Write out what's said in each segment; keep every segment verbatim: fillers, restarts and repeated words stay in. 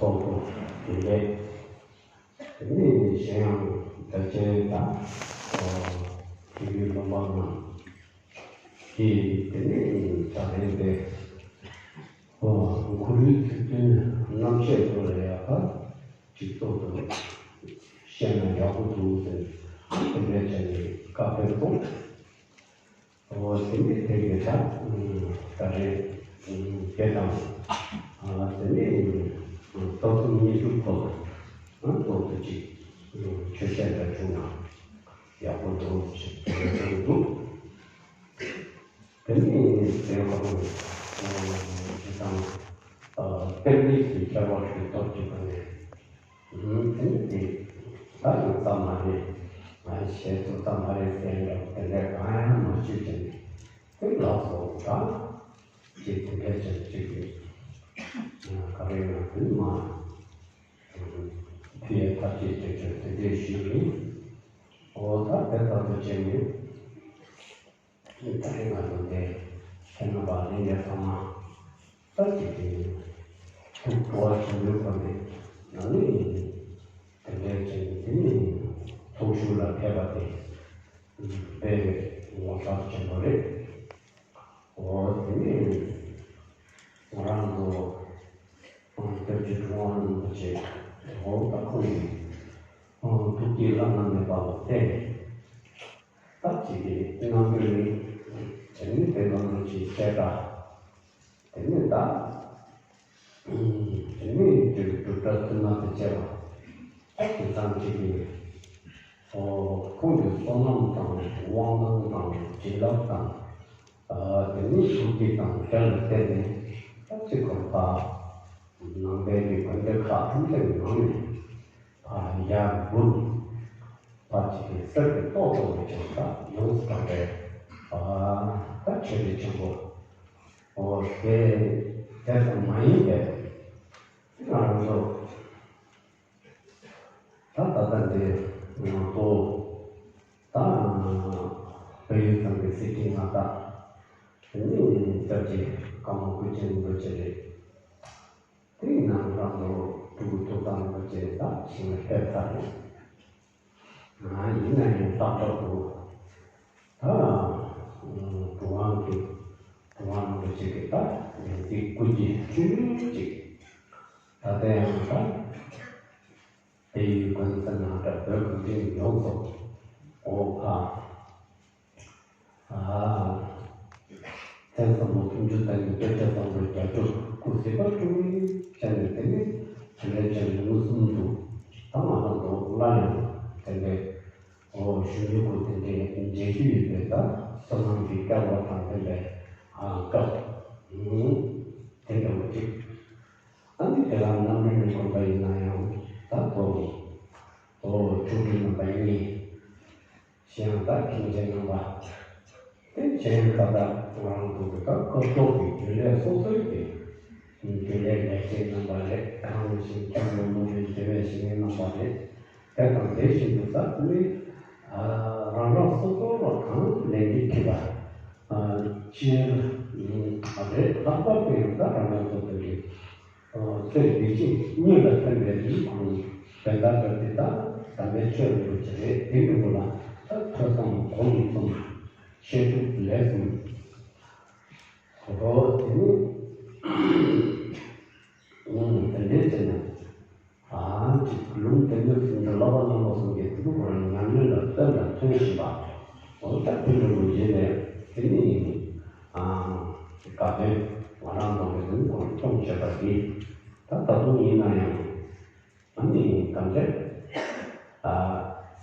ཚོགས་པ་དེ་ལས་དེ་ནས་གཞན་ཡང་དད་ཅན་དང་དེ་གའི་སློབ་མ་རྣམས་ཀྱིས་དེ་ནས་ད་རེས་འདི་གུ་རུའི་ཚིག་བདུན་རྣམ་བཤད་སྐོར་ལ་ཡག་པ་ཅིག་ཏོག་ཏོག་བཤད་ན་ཡག་པོ་འདུག་ཟེར་དེ་འདྲ་བྱས་ནས་བཀའ་ཕེབས་སོང་། འོ་དེ་ནས་དེ་གའི་ད་ད་རེས་དེ་དང་དེ་ནས་ཏོག་ཙམ་ཉེ་དུ་ཁོ་ལ་ཏོག་ཙམ་ཅིག་ཆོས་བཤད་འདྲ་བྱུང་ན་ཡག་པོ་འདུག་ཅེས་དེ་འདྲ་བྱུང་འདུག་དེ་ནས་དེ་ཁོ་རང་དེ་དང་། ཨ། དཔེ་མི་སྲིད་ཁྱད་པར་གྱི་སྟོབས་ཀྱི་སྒོ་ནས། ཨུམ། དེ་ནི་དེ་ད་ཡང་ཙམ་མ་རེད། ང་ཞེ་ཚོ་ཙམ་མ་རེད་ཟེར་འདྲ་བོ་དེ་འདྲ་གང་ཡང་མ་བྱེད་ཀྱི་ནས་དེ་ལགས་སོ་ད་ཅེས་དེ་འདྲ་བྱས་ཅིག་གིས་ག་རེ་ཡང་དེ་མ་ཕུལ་ཡས་ཐབས་ཤེས་བྱེད་ཆོག་དེ་འདྲས་ཞུས་ཡིན། འོ་ད་དེ་ལྟ་བུ་བྱས་ནས། ད་རེས་ང་ཚོ་འདིར་ཕེབས་རྣམ་པ་ལྷན་རྒྱས་ཚང་མ་ད་ཅིག་གིས་ཐུགས་སྤྲོ་བ་ཆེན་པོའི་སྒོ་ནས་ནང་ནས་དེ་འདྲའི་ཅིག་དེ་ནས་ཚོགས་ཞུགས་ལ་ཕེབས་པ་དེ་དཔེ་ངོ་མཚར་ཆེན་པོ་རེད། འོ་དེ་ནས་ང་རང་ཚོ་སྐྱབས་རྗེ་གྲུབ་དབང་རིན་པོ་ཆེ་འོ་ད་ཁོང་གི་ཐུགས་ཀྱི་བླ་ན་མེད་པ་ལ་བརྟེན། ད་ཅིག་གི་རྣམ་འགྱུར་ནི་དེ་ནི་དེ་ལ་ནང་ཅིག་བཤད་པ། དེ་ནི་ད་དེ་ནི་དེ་གྲུབ་པ་ཐུན་མོང་དུ་བྱས་པ། ད་དེ་ཙམ་ཅིག་གི་ཁོང་གི་བསོད་ནམས་དང་དབང་ཐང་དང་བྱིན་རླབས་དང་དེ་ནི་ཐུགས་རྗེ་དང་དེ་ལ་བརྟེན་ནས་ད་ཅིག་གོ་ད་ནང་པའི་གི་དགོན་སྡེ་ཁག་ཐམས་ཅད་ནང་ནས། ཡར་འབུར། ཕར་ཅིག་གི་གསེར་གྱི་ཏོག་ཏོག་རེ་བྱུང་ད་ཡོངས་སུ་གྲགས་པའི་ད་ཆོས་རྗེ་ཆེན་པོ། འོ་དེ་དེ་ཙམ་མ་ཡིན་པའི་ང་རང་ཚོ་ད་ད་ལྟ་འདི་ང་ཚོ་ད་བལ་ཡུལ་ཚང་གི་སྲིད་ཁྲི་མངའ་བདག་དེ་ནི་སྐྱབས་རྗེ་ཀརྨ་སྐུ་ཆེན་རིན་པོ་ཆེ་རེད། དེ་ཡིན་ན་ང་རང་ཚོ་སྤྲུལ་སྐུ་ཐུབ་བསྟན་རིན་པོ་ཆེ་ད་ཞིང་ལ་ཕེབས་ཚར་རེད། ང་ཡིན་ན་ཡང་ཏག་ཏག་འདུག་ད་གྲུབ་དབང་གི་གྲུབ་དབང་རིན་པོ་ཆེ་གི་ད་ཡང་ཅིག་སྐུ་སྐྱེ་ཆུང་ཆུང་ཅིག་ད་ལྟ་ཡང་ད་དེ་ཡི་དགོན་གསར་ནང་ད་བོད་གངས་ཅན་ཡོངས་སུ་འོ་ཕ། ཨ། མཚན་བཟང་པོ་ཐུགས་རྒྱུད་དང་ནི་སྟོད་ཆ་བཟང་པོའི་རྒྱ་མཚོ་སྐུ་གཟི་འབར་ཀྲུང་ཡིན་བྱས་ནས་དེ་ནི་དེ་འདྲའི་བྱས་ནས་མངོན་སུམ་དུ་ད་ང་རང་ཚོ་སླར་ཡང་དེ་འདྲའི་འོ་གཞོན་ནུ་སྐུ་དེ་འདྲའི་མཇལ་རྒྱུ་ཡོད་པའི་ད་བསོད་ནམས་ཀྱི་སྐལ་བ་དང་ལྡན་པའི་ཨ་སྐབས་དེ་འདྲ་བོ་ཅིག་ཨ་ནི་དེ་ལ་རྣམ་གྲོལ་གྱི་དགོན་པ་ཡིན་ན་ཡང་ད་དོ་འོ་ཆོས་སྒྲོན་རྣམ་པ་གཉིས། གཞན་ཡང་ད་མཁན་ཆེན་རྣམ་པ། དེ་གཞན་ཡང་ད་ལྟ་ང་རང་ཚོ་གི་ད་སྐབས་ཐོག་གི་རྒྱུན་ལས་སོ་སོའི་གི་རྒྱུན་ལས་ལས་བྱེད་རྣམ་པ་རེད། དེ་ནང་བཞིན་སྐྱབས་མགོན་རྣམ་པའི་དགེ་བའི་བཤེས་གཉེན་རྣམ་པ་རེད། དེ་དང་དེ་བཞིན་དུ་ད་ནི་རང་རང་སོ་སོ་ལ་གང་ལས་འགན་འཁྲི་བ་སྤྱིར་རེད། ལྷག་པར་དུ་ཡང་ད་རང་རང་སོ་སོ་གི་ཚེ་འདི་ཕྱི་གཉིས་ལ་ཕན་པའི་རིགས་ཁོང་བན་ད་ལྟ་དེ་དག་དམ་པའི་ཆོས་རིན་པོ་ཆེ་རེད། དེ་འདྲ་བོ་ལ་ད་ཐོས་བསམ་སྒོམ་གསུམ་བཤད་སྒྲུབ་ལས་གསུམ་གོ་དེ་ནི་དེ་འདྲའི་ཚེ་ན་ཨ་ཅིག་ལུང་དེ་འདྲ་གསུམ་དུ་བསླབ་པ་རྣམ་པ་གསུམ་གྱི་ཐུགས་ཁོ་རང་ཉམས་ལེན་ལ་བརྟེན་ལ་ཐོན་བཞིན་པ་འོ་ད་དེ་འདྲ་བོ་ཡིན་ནས་དེ་ནི་དགའ་སྟོན་ང་རང་ཚོ་གི་དེ་ནི་ཁོ་རང་སྐྱོང་བྱེད་པ་དེ་ད་ད་དུང་ཡིན་ན་ཡང་། ཨ་ནི་གང་འདྲ། ཨ།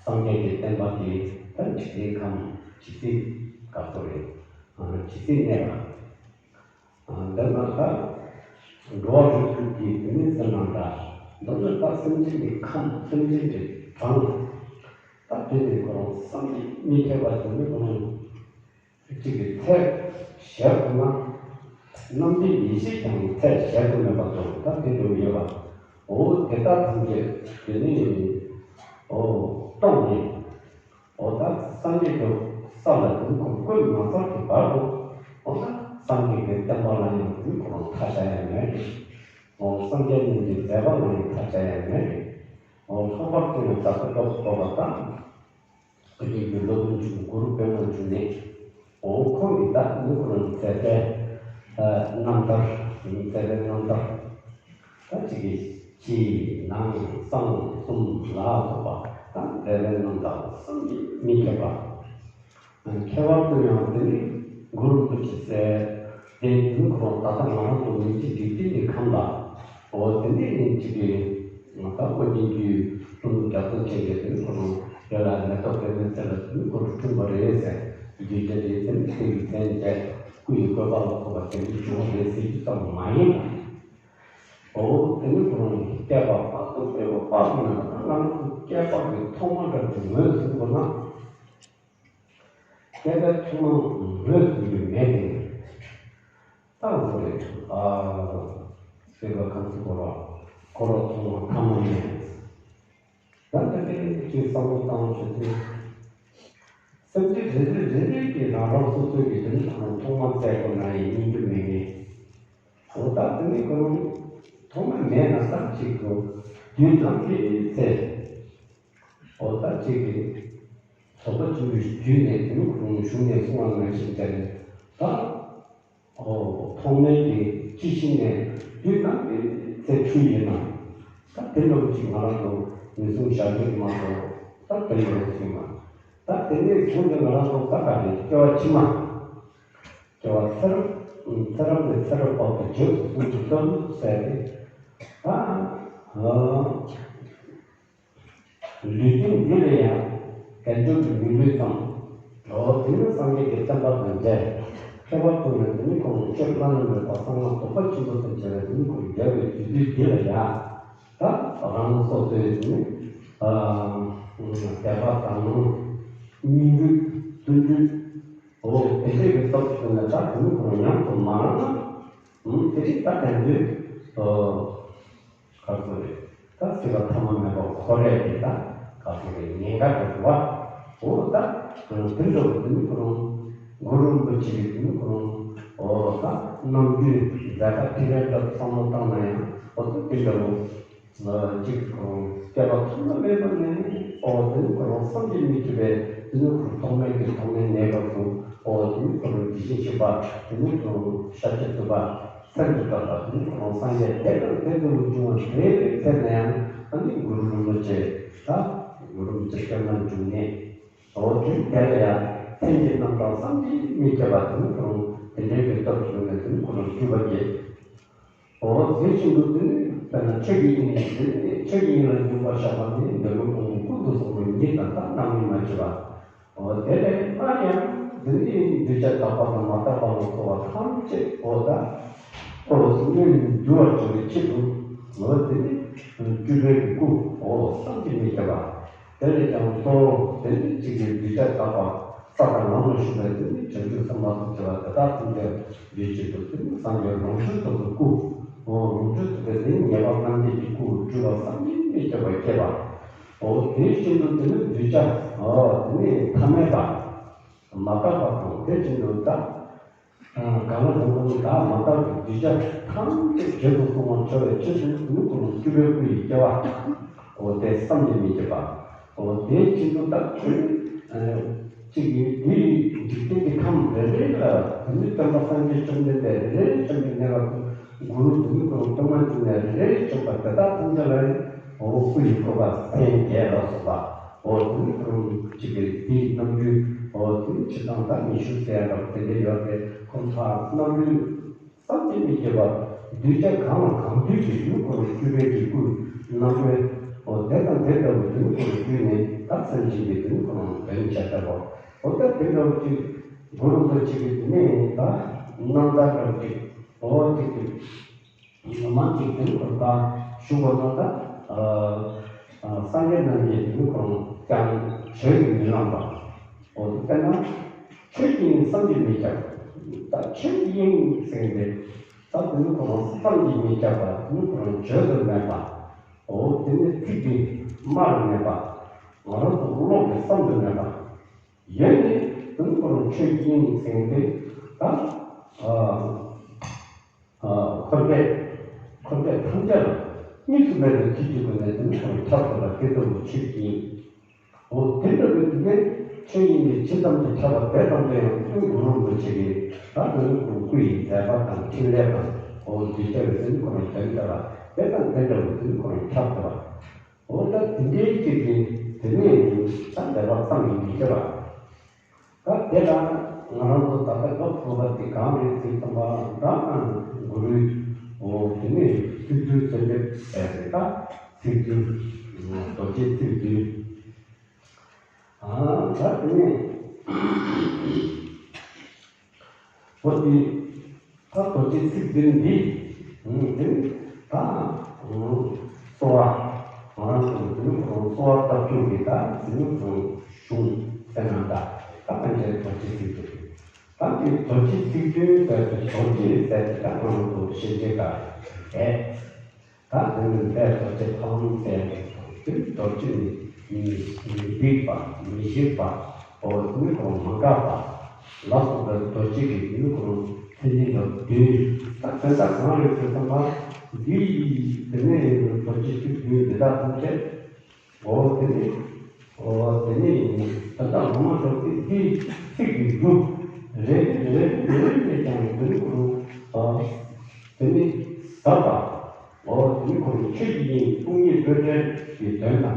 སངས་རྒྱས་ཀྱི་བསྟན་པ་དེ་ད་ཇི་སྲིད་ཁམས་ཇི་སྲིད་དཀར་པོ་རེད། ཨ། ཇི་སྲིད་གནས་པ། ཨ། འདི་ན་ད་འགྲོ་བ་རིགས་དྲུག་གི་དེ་ནི་ཟེར་ན་འདྲ། འདི་ནི་ད་སེམས་ཅན་གྱི་ཁམས་སེམས་ཅན་གྱི་གྲངས། ད་དེ་ནི་ཁོ་རང་བསམ་གྱིས་མི་ཁྱབ་པ་དེ་ནི་ཁོ་རང་། གཅིག་གིས་ཚད་གཞལ་ཐུབ་ན། རྣམ་འབྱེད་ཡེ་ཤེས་ཀྱང་ཚད་གཞལ་དུ་མེད་པ་དང་ད་དེ་འདྲ་ཡོད་པ། འོ་དེ་དག་ཐམས་ཅད་དེ་ནི་འོ་སྟོང་ཉིད། འོ་ད་སངས་རྒྱས་ཀྱི་ས་ལ་དུས་ཁོ་བཀོད་མ་ཚར་གྱི་བར་དུ་འོ་ད་སངས་རྒྱས་ཀྱི་བསྟན་པ་ལ་ཡང་དུས་ཁོ་རང་མཐའ་བཞག་ཡ་མེད། འོ་སངས་རྒྱས་རྣམས་ཀྱི་མཛད་པ་ལ་ཡང་མཐའ་ཅི་ཡང་མེད། འོ་ལྷག་པར་དུ་ཡང་ད་ལྟ་སྐབས་སུ་བབ་པ་དང་། བོད་ཀྱི་སློབ་དཔོན་ཆེན་པོ་གུ་རུ་པདྨ་འབྱུང་གནས། འོ་ཁོང་གིས་ད་ནི་ཁོ་རང་མཛད་པའི་རྣམ་ཐར། མཛད་པའི་རྣམ་ཐར། ད་ཅིག་གི་ཕྱི་ནང་གསང་གསུམ་ལ་སོགས་པ་ད་མཛད་པའི་རྣམ་ཐར་བསམ་གྱིས་མི་ཁྱབ་པ། ཁྱད་པར་དུ་ཡང་དེ་ནི་གུ་རུ་རིན་པོ་ཆེ་ཟེར་དེ་དུས་ཁོ་རང་ད་ལྟ་ང་རང་ཚོ་མི་ཚེ་འཇིག་རྟེན་གྱི་ཁམས་ལ། འོ་དེ་ནི་ཅིག་གི་ང་ད་ཁོ་གཉིས་ཀྱི་ཀླུ་རྒྱལ་པོ་ཆེན་གྱི་དེ་ནི་ཁོ་རང་དེ་ལ་མེ་ཏོག་པདྨའི་ཚལ་ལ་དེ་ནི་ཁོ་རང་འཁྲུངས་པ་རེད་ཟེར་རྒྱུ་རྐྱེན་རེད། དེ་ནི་དེ་གི་མཚན་བྱས་སྐུ་ཡི་བཀོད་པ་ལ་སོགས་པ་དེ་ནི་བྱུང་བ་རེད་ཟེར་རྒྱུ་ཙམ་མ་ཡིན་པ། འོ་དེ་ནི་ཁོ་རང་གི་བསྐལ་པ་དཔག་ཏུ་མེད་པ་དཔག་ཏུ་མེད་པ་ང་རང་ཚོ་བསྐལ་པ་གི་ཐོག་མ་འདྲ་དེ་ངོས་ཟིན་དགོས་ན། སྐད་ཆ་ཐུན་མོང་ངོས་ཟིན་རྒྱུ་མེད་དེ། ད་གཟོད་རེད། ཨ། སྲིད་པ་གང་ཚུགས་པ་ལ་འཁོར་བ་ཐོག་མ་ཐ་མ་མེད། ད་ལྟ་དེ་ཅིག་བསམ་བློ་བཏང་བྱེད་དུས། སེམས་ཅན་རེ་རེ་རེ་རེ་གིས་རང་རང་སོ་སོའི་གི་དེ་ནི་ཁོ་རང་ཐོག་མ་བཙལ་དགོས་ན་ཡང་རྙེད་རྒྱུ་མེད་ངེས། འོ་ད་དེ་ནི་ཁོ་རང་ཐོག་མ་མེད་ན་ད་ཅིག་གོ་དུས་ནམ་གྱི་ཚེ། འོ་ད་ཅིག་གི་རྫོགས་པ་ཆེན་པོའི་རྒྱུད་ནས་དེ་ནི་ཁོང་གཞུང་ནས་གསུངས་པ་ནང་བཞིན་བྱས་ནས་ད། འོ་ཐོག་མའི་གི་སྤྱི་གཞི་ནས་དུས་ནམ་གྱི་ཚེ་འཁྲུལ་ཡིན་ན། ད་དེ་འདྲ་བོ་ཅིག་ང་རང་ཚོ་ངོས་བཟུང་བཞག་རྒྱུ་མ་གཏོགས་ད་དེ་འདྲ་བོ་ཅིག་མ། ད་དེ་ནས་བཟུང་སྟེ་ང་རང་ཚོ་ད་ག་ནས་སྐྱེ་བ་ཕྱི་མ། སྐྱེ་བ་ཚེ་རབས་ཚེ་རབས་ནས་ཚེ་རབས་བར་དུ་རྗེས་སུ་བཟུང་གི་སྟོན་ཟེར་ཏེ། ད། ཨ། ལུས་རྟེན་འདི་ལ་ཡང་དལ་འབྱོར་གྱི་མི་ལུས་ཙམ། འོ་དེ་ནི་སངས་རྒྱས་ཀྱི་བསྟན་པ་དང་འབྲེལ། ཁྱད་པར་དུ་ནི་དེ་ནི་ཁོང་ཆོས་བླ་ན་མེད་པ་གསང་སྔགས་རྫོགས་པ་ཆེན་པོ་དང་འབྲེལ་བའི་དེ་ནི་ཁོང་རྒྱལ་བའི་དུས་དུས་འདི་ལ་ཡང་། ད་རང་སོ་སོའི་དེ་ནི་དད་པ་དང་སྙིང་རུས་བརྩོན་འགྲུས། འོ་དེ་འདྲའི་གི་སྟོབས་ཀྱིས་ནི་ད་དེ་ནི་ཁོང་ཉམས་སུ་མ་བླངས་ན། དེ་ནི་ད་དལ་འབྱོར། ག་ཚོད་རེད། ད་སྲིད་པ་ཐ་མ་མེད་པ་འཁོར་བའི་གི་ད་ག་ཚོད་རེད་ཉེན་ཁ་འདྲ་བ། འོ་ད་དེ་འདྲ་བོ་དེ་ནི་ཁོ་རང་གུ་རུ་རིན་པོ་ཆེ་གི་དེ་ནི་ཁོ་རང་འོ་ད་ནམ་རྒྱུན་མཛད་པ་ཐིག་ལེ་ལྟར་བསམ་བློ་བཏང་ན་ཡང་འོ་ད་དེ་འདྲ་བོ་གཅིག་ཁོ་རང་སྐྱེ་བ་ཐོག་མ་མེད་པ་ནས་འོ་དེ་ནི་ཁོ་རང་བསམ་གྱིས་མི་ཁྱབ་པའི་དེ་ནི་ཁོ་ཐོག་མེད་ཀྱི་ཐོག་མའི་གནས་སྐབས་སུ་འོ་དེ་ནི་ཁོ་རང་དེ་བཞིན་གཤེགས་པ་དེ་ནི་ཁོ་རང་ཤཱཀྱ་ཐུབ་པ། སེམས་ཀྱི་བདག་པ་དེ་ནི་ཁོ་རང་སངས་རྒྱས་དེ་དང་དེ་ཙམ་དུ་འབྱུང་བ་རེ་རེ་ཚེ་ན་ཡང་ཨ་ནི་གུ་རུ་རིན་པོ་ཆེ་ད་གུ་རུ་རིན་པོ་ཆེ་སྐྱབས་མ་འབྱུང་གནས། འོ་དེ་དེ་ལ་ཡང་མཚན་གྱི་རྣམ་གྲངས་བསམ་གྱིས་མི་ཁྱབ་པ་དེ་ནི་ཁོ་རང་དེ་འདྲའི་གི་སྟོབས་བྱུང་ནས་དེ་ནི་ཁོ་རང་སྤྲུལ་པ་བརྒྱད། འོ་དེ་བཞིན་དུ་དེ་ནི་དཔེར་ན་ཆོས་ཀྱི་དབྱིངས་ནི་དེ་ནི་ཆོས་ཀྱི་དབྱིངས་ལ་འཇུག་པར་བྱ་བ་ནི་འདོད་ལུགས་ཀུན་ཏུ་བཟུང་བའི་ཉིད་དང་ད་རྣམ་སྨིན་མ་བྱས་པ། འོ་དེ་ལས་སླར་ཡང་འདི་ནི་གདུལ་བྱ་དག་པ་དང་མ་དག་པ་ལ་སོགས་པ་ཐམས་ཅད་འོ་ད་འོ་སྔོན་འགྲོ་བར་བྱ་བའི་ཆེད་དུ་འོ་དེ་ནི་སྤྲུལ་པའི་སྐུ་འོ་བསམ་གྱིས་མི་ཁྱབ་པ། དེ་ལས་ཀྱང་གཙོ་བོ་དེ་ནི་གཅིག་གི་གདུལ་བྱ་དག་པ་ས་དང་ལམ་ལ་ཞུགས་པའི་དེ་ནི་བྱང་ཆུབ་སེམས་དཔའ་དང་བཅས་པ་དེ་དག་ཐམས་ཅད་འདུལ་བྱེད་དུ་དེ་ནི་སངས་རྒྱས་ལོངས་སྤྱོད་རྫོགས་པའི་སྐུ་འོ་ལོངས་སྤྱོད་རྫོགས་པའི་དེ་ནི་ངེས་པ་རྣམ་འབྱེད་ཀྱི་སྐུ་སྤྲུལ་པ་བསམ་གྱིས་མི་ཁྱབ་པ་བསྐྱེད་པ། འོ་དེ་བཞིན་དུ་དེ་ནི་གདུལ་བྱ་འོ་དེ་ནི་ཐ་མལ་པ། མ་དག་པ་དང་དེ་བཞིན་དུ་ད་གང་ལ་དང་པོ་ནི་བདག་མ་དག་པའི་གདུལ་བྱ་ཐམས་ཅད་རྗེས་སུ་བཟུང་བར་བྱ་བའི་ཆེད་དུ་ནི་ཁོ་རང་སྤྲུལ་པའི་སྐུ་ཡི་སྐྱེ་བ། འོ་དེ་བསམ་གྱིས་མི་ཁྱབ་པ། འོ་དེ་བཞིན་དུ་ད་ཁྱོད་གཅིག་གིས་དེའི་འཇིག་རྟེན་གྱི་ཁམས་རེ་རེ་ལ་དེ་ནི་སྟོན་པ་སངས་རྒྱས་བཅོམ་ལྡན་འདས་རེ་རེ་བཅོམ་པའི་གནས་སྐབས་སུ་གུ་རུ་དེ་ནི་ཁོ་རང་སྟོན་པ་བཅོམ་ནས་རེ་རེ་བཅོམ་པ་དེ་དག་ཐམས་ཅད་ལ་ནི་འོ་སྐུ་ཡི་བཀོད་པ་མཚན་བརྒྱད་ལ་སོགས་པ། འོ་དེ་ནི་ཁོ་རང་གཅིག་གི་དེའི་རྣམ་འགྱུར་འོ་དེ་ནི་ཕྱི་ཐང་དང་ཉི་ཤུ་ཟེར་ཡ་འདྲ་དེ་འདྲ་ཡོད་པའི་ཁོང་ཚོ་རྣམ་འགྱུར་བསམ་གྱིས་མི་ཁྱབ་པ། གདུལ་བྱ་གང་ལ་གང་འདུལ་གྱི་ཡུལ་ཁོ་རང་སྤྲུལ་པའི་གི་སྐུ་རྣམ་པའི་འོ་དེ་དང་དེ་ལྟ་བུ་དེ་ནི་ཁོ་རང་བརྒྱུད་ནས་ད་སེམས་ཅན་གྱི་དེ་ནི་ཁོ་རང་དོན་བྱ་ལྟ་བུ་འོ་ད་དེ་འདྲ་བོ་ཅིག་གུ་རུ་འདི་གཅིག་གི་དེ་ནས་ད་རྣམ་ཐར་འདྲ་བོ་ཅིག་འོ་ཅིག་གི་མང་ཅིག་དེ་ནི་ཁོ་ད་ཞུ་བ་ན་ད་སངས་རྒྱས་རྣམས་ཀྱིས་དེ་ནི་ཁོ་རང་ཀྱང་བརྗོད་ཀྱིས་མི་ལངས་པ། འོ་དེ་ལྟར་ན་ཆོས་ཀྱི་དབྱིངས་བསམ་གྱིས་མི་ཁྱབ། ད་ཆོས་ཀྱི་དབྱིངས་ཟེར་ཏེ་ད་དེ་ནི་ཁོ་རང་བསམ་གྱིས་མི་ཁྱབ་པ་དེ་ནི་ཁོ་རང་བརྗོད་དུ་མེད་པ། འོ་དེ་ནི་ཚིག་གིས་སྨྲ་རུ་མེད་པ། ང་རང་ཚོ་བློ་གིས་བསམ་དུ་མེད་པ། ཡོད་ནི་དེ་ནི་ཁོ་རང་ཆོས་ཀྱི་དབྱིངས་ཟེར་ཏེ་ད། འཁོར་འདས། ཐམས་ཅད་ཐམས་ཅད་ལ་གཉིས་སུ་མེད་པའི་ཚུལ་གྱི་སྒོ་ནས་དེ་ནི་ཁོང་ཁྱབ་ཐུབ་པ་དེ་ལྟ་བུ་ཆོས་ཀྱི། འོ་དེ་འདྲ་བའི་དུས་ནས་ཆོས་ཉིད་ནི་ཇི་ཙམ་དུ་ཁྱབ་པ་དེ་ཙམ་དུ་ཡང་ཀུན་གུ་རུ་རིན་པོ་ཆེ་གིས་ད་དེ་ནི་ཁོང་སྐུ་ཡི་མཛད་པ་དང་ཕྲིན་ལས་དང་འོ་གདུལ་བྱ་བའི་དེ་ནི་ཁོ་རང་དོན་དེ་ལ་དེ་དང་དེ་འདྲ་བའི་དེ་ནི་ཁོ་རང་ཁྱབ་ཐུབ་པ། འོ་ད་དེ་འདྲའི་ཅིག་གིས་དེ་ནས་ད་འདས་པ་ཙམ་ཡིན་མི་ཤེས་པ། ད་དེ་ལ་ང་རང་ཚོ་ད་ལྟ་སྐབས་སུ་བབས་པ་དེ་གང་རེད་ཟེར་ཙམ་པ་ད་གུ་རུའི་འོ་དེ་ནས་ཚིག་བདུན་གསོལ་འདེབས་བྱས་རེད། ད་ཚིག་བདུན། རྡོ་རྗེ་ཚིག་བདུན། ཨ་ད་དེ་ནས་འོ་དེ། ད་རྡོ་རྗེ་ཚིག་བདུན་འདི། ཨང་། དེ་ནི་ད། ཨང་། གསོལ་བ། ང་རང་ཚོ་དེ་ནི་ཁོ་རང་གསོལ་བ་བཏབ་རྒྱུ་གི་ད་དེ་ནི་ཁོ་རང་གཞུང་ཟེར་ན་འདྲ། ད་ཕན་ཆད་རྡོ་རྗེ་ཚིག་བདུན། ད་དེ་རྡོ་རྗེ་ཚིག་བདུན་ཟེར་ཏེ་རྡོ་རྗེ་ཟེར་ཏེ་ད་ང་རང་ཚོ་ཤེས་བྱའི་སྒང་རེད། ད་དེ་ནི་དཔལ་རྡོ་རྗེ་ཕ་བོང་ཟེར་ཏེ་དེ་རྡོ་རྗེ་ནི་མི་མི་འགྲིག་པ་མི་ཞིག་པ། འོ་དེ་ནི་ཁོ་རང་མ་འགགས་པ། ལ་སོགས་པའི་རྡོ་རྗེ་གི་དེ་ནི་ཁོ་རང་མཚན་ཉིད་ལ་བདུན། ད་དོན་དག་གང་རེད་ཟེར་ཙམ་པ། འདི་ཡི་དེ་ནས་རྡོ་རྗེ་ཚིག་བདུན་འདི་དག་ཐམས་ཅད། འོ་དེ་ནི། འོ་དེ་ནི་དོན་དག་ངོ་མ་རྡོ་རྗེ་འདི་ཚིག་གི་རྒྱུ། རེ་རེ་རེ་རེ་ནས་ཀྱང་དེ་ནི་ཁོ་རང་། དེ་ནི་ཟབ་པ། འོ་དེ་ནི་ཁོ་རང་ཆོས་ཀྱི་དབྱིངས་སྟོང་ཉིད་སྤྲོས་བྲལ་གྱི་དོན་དང་།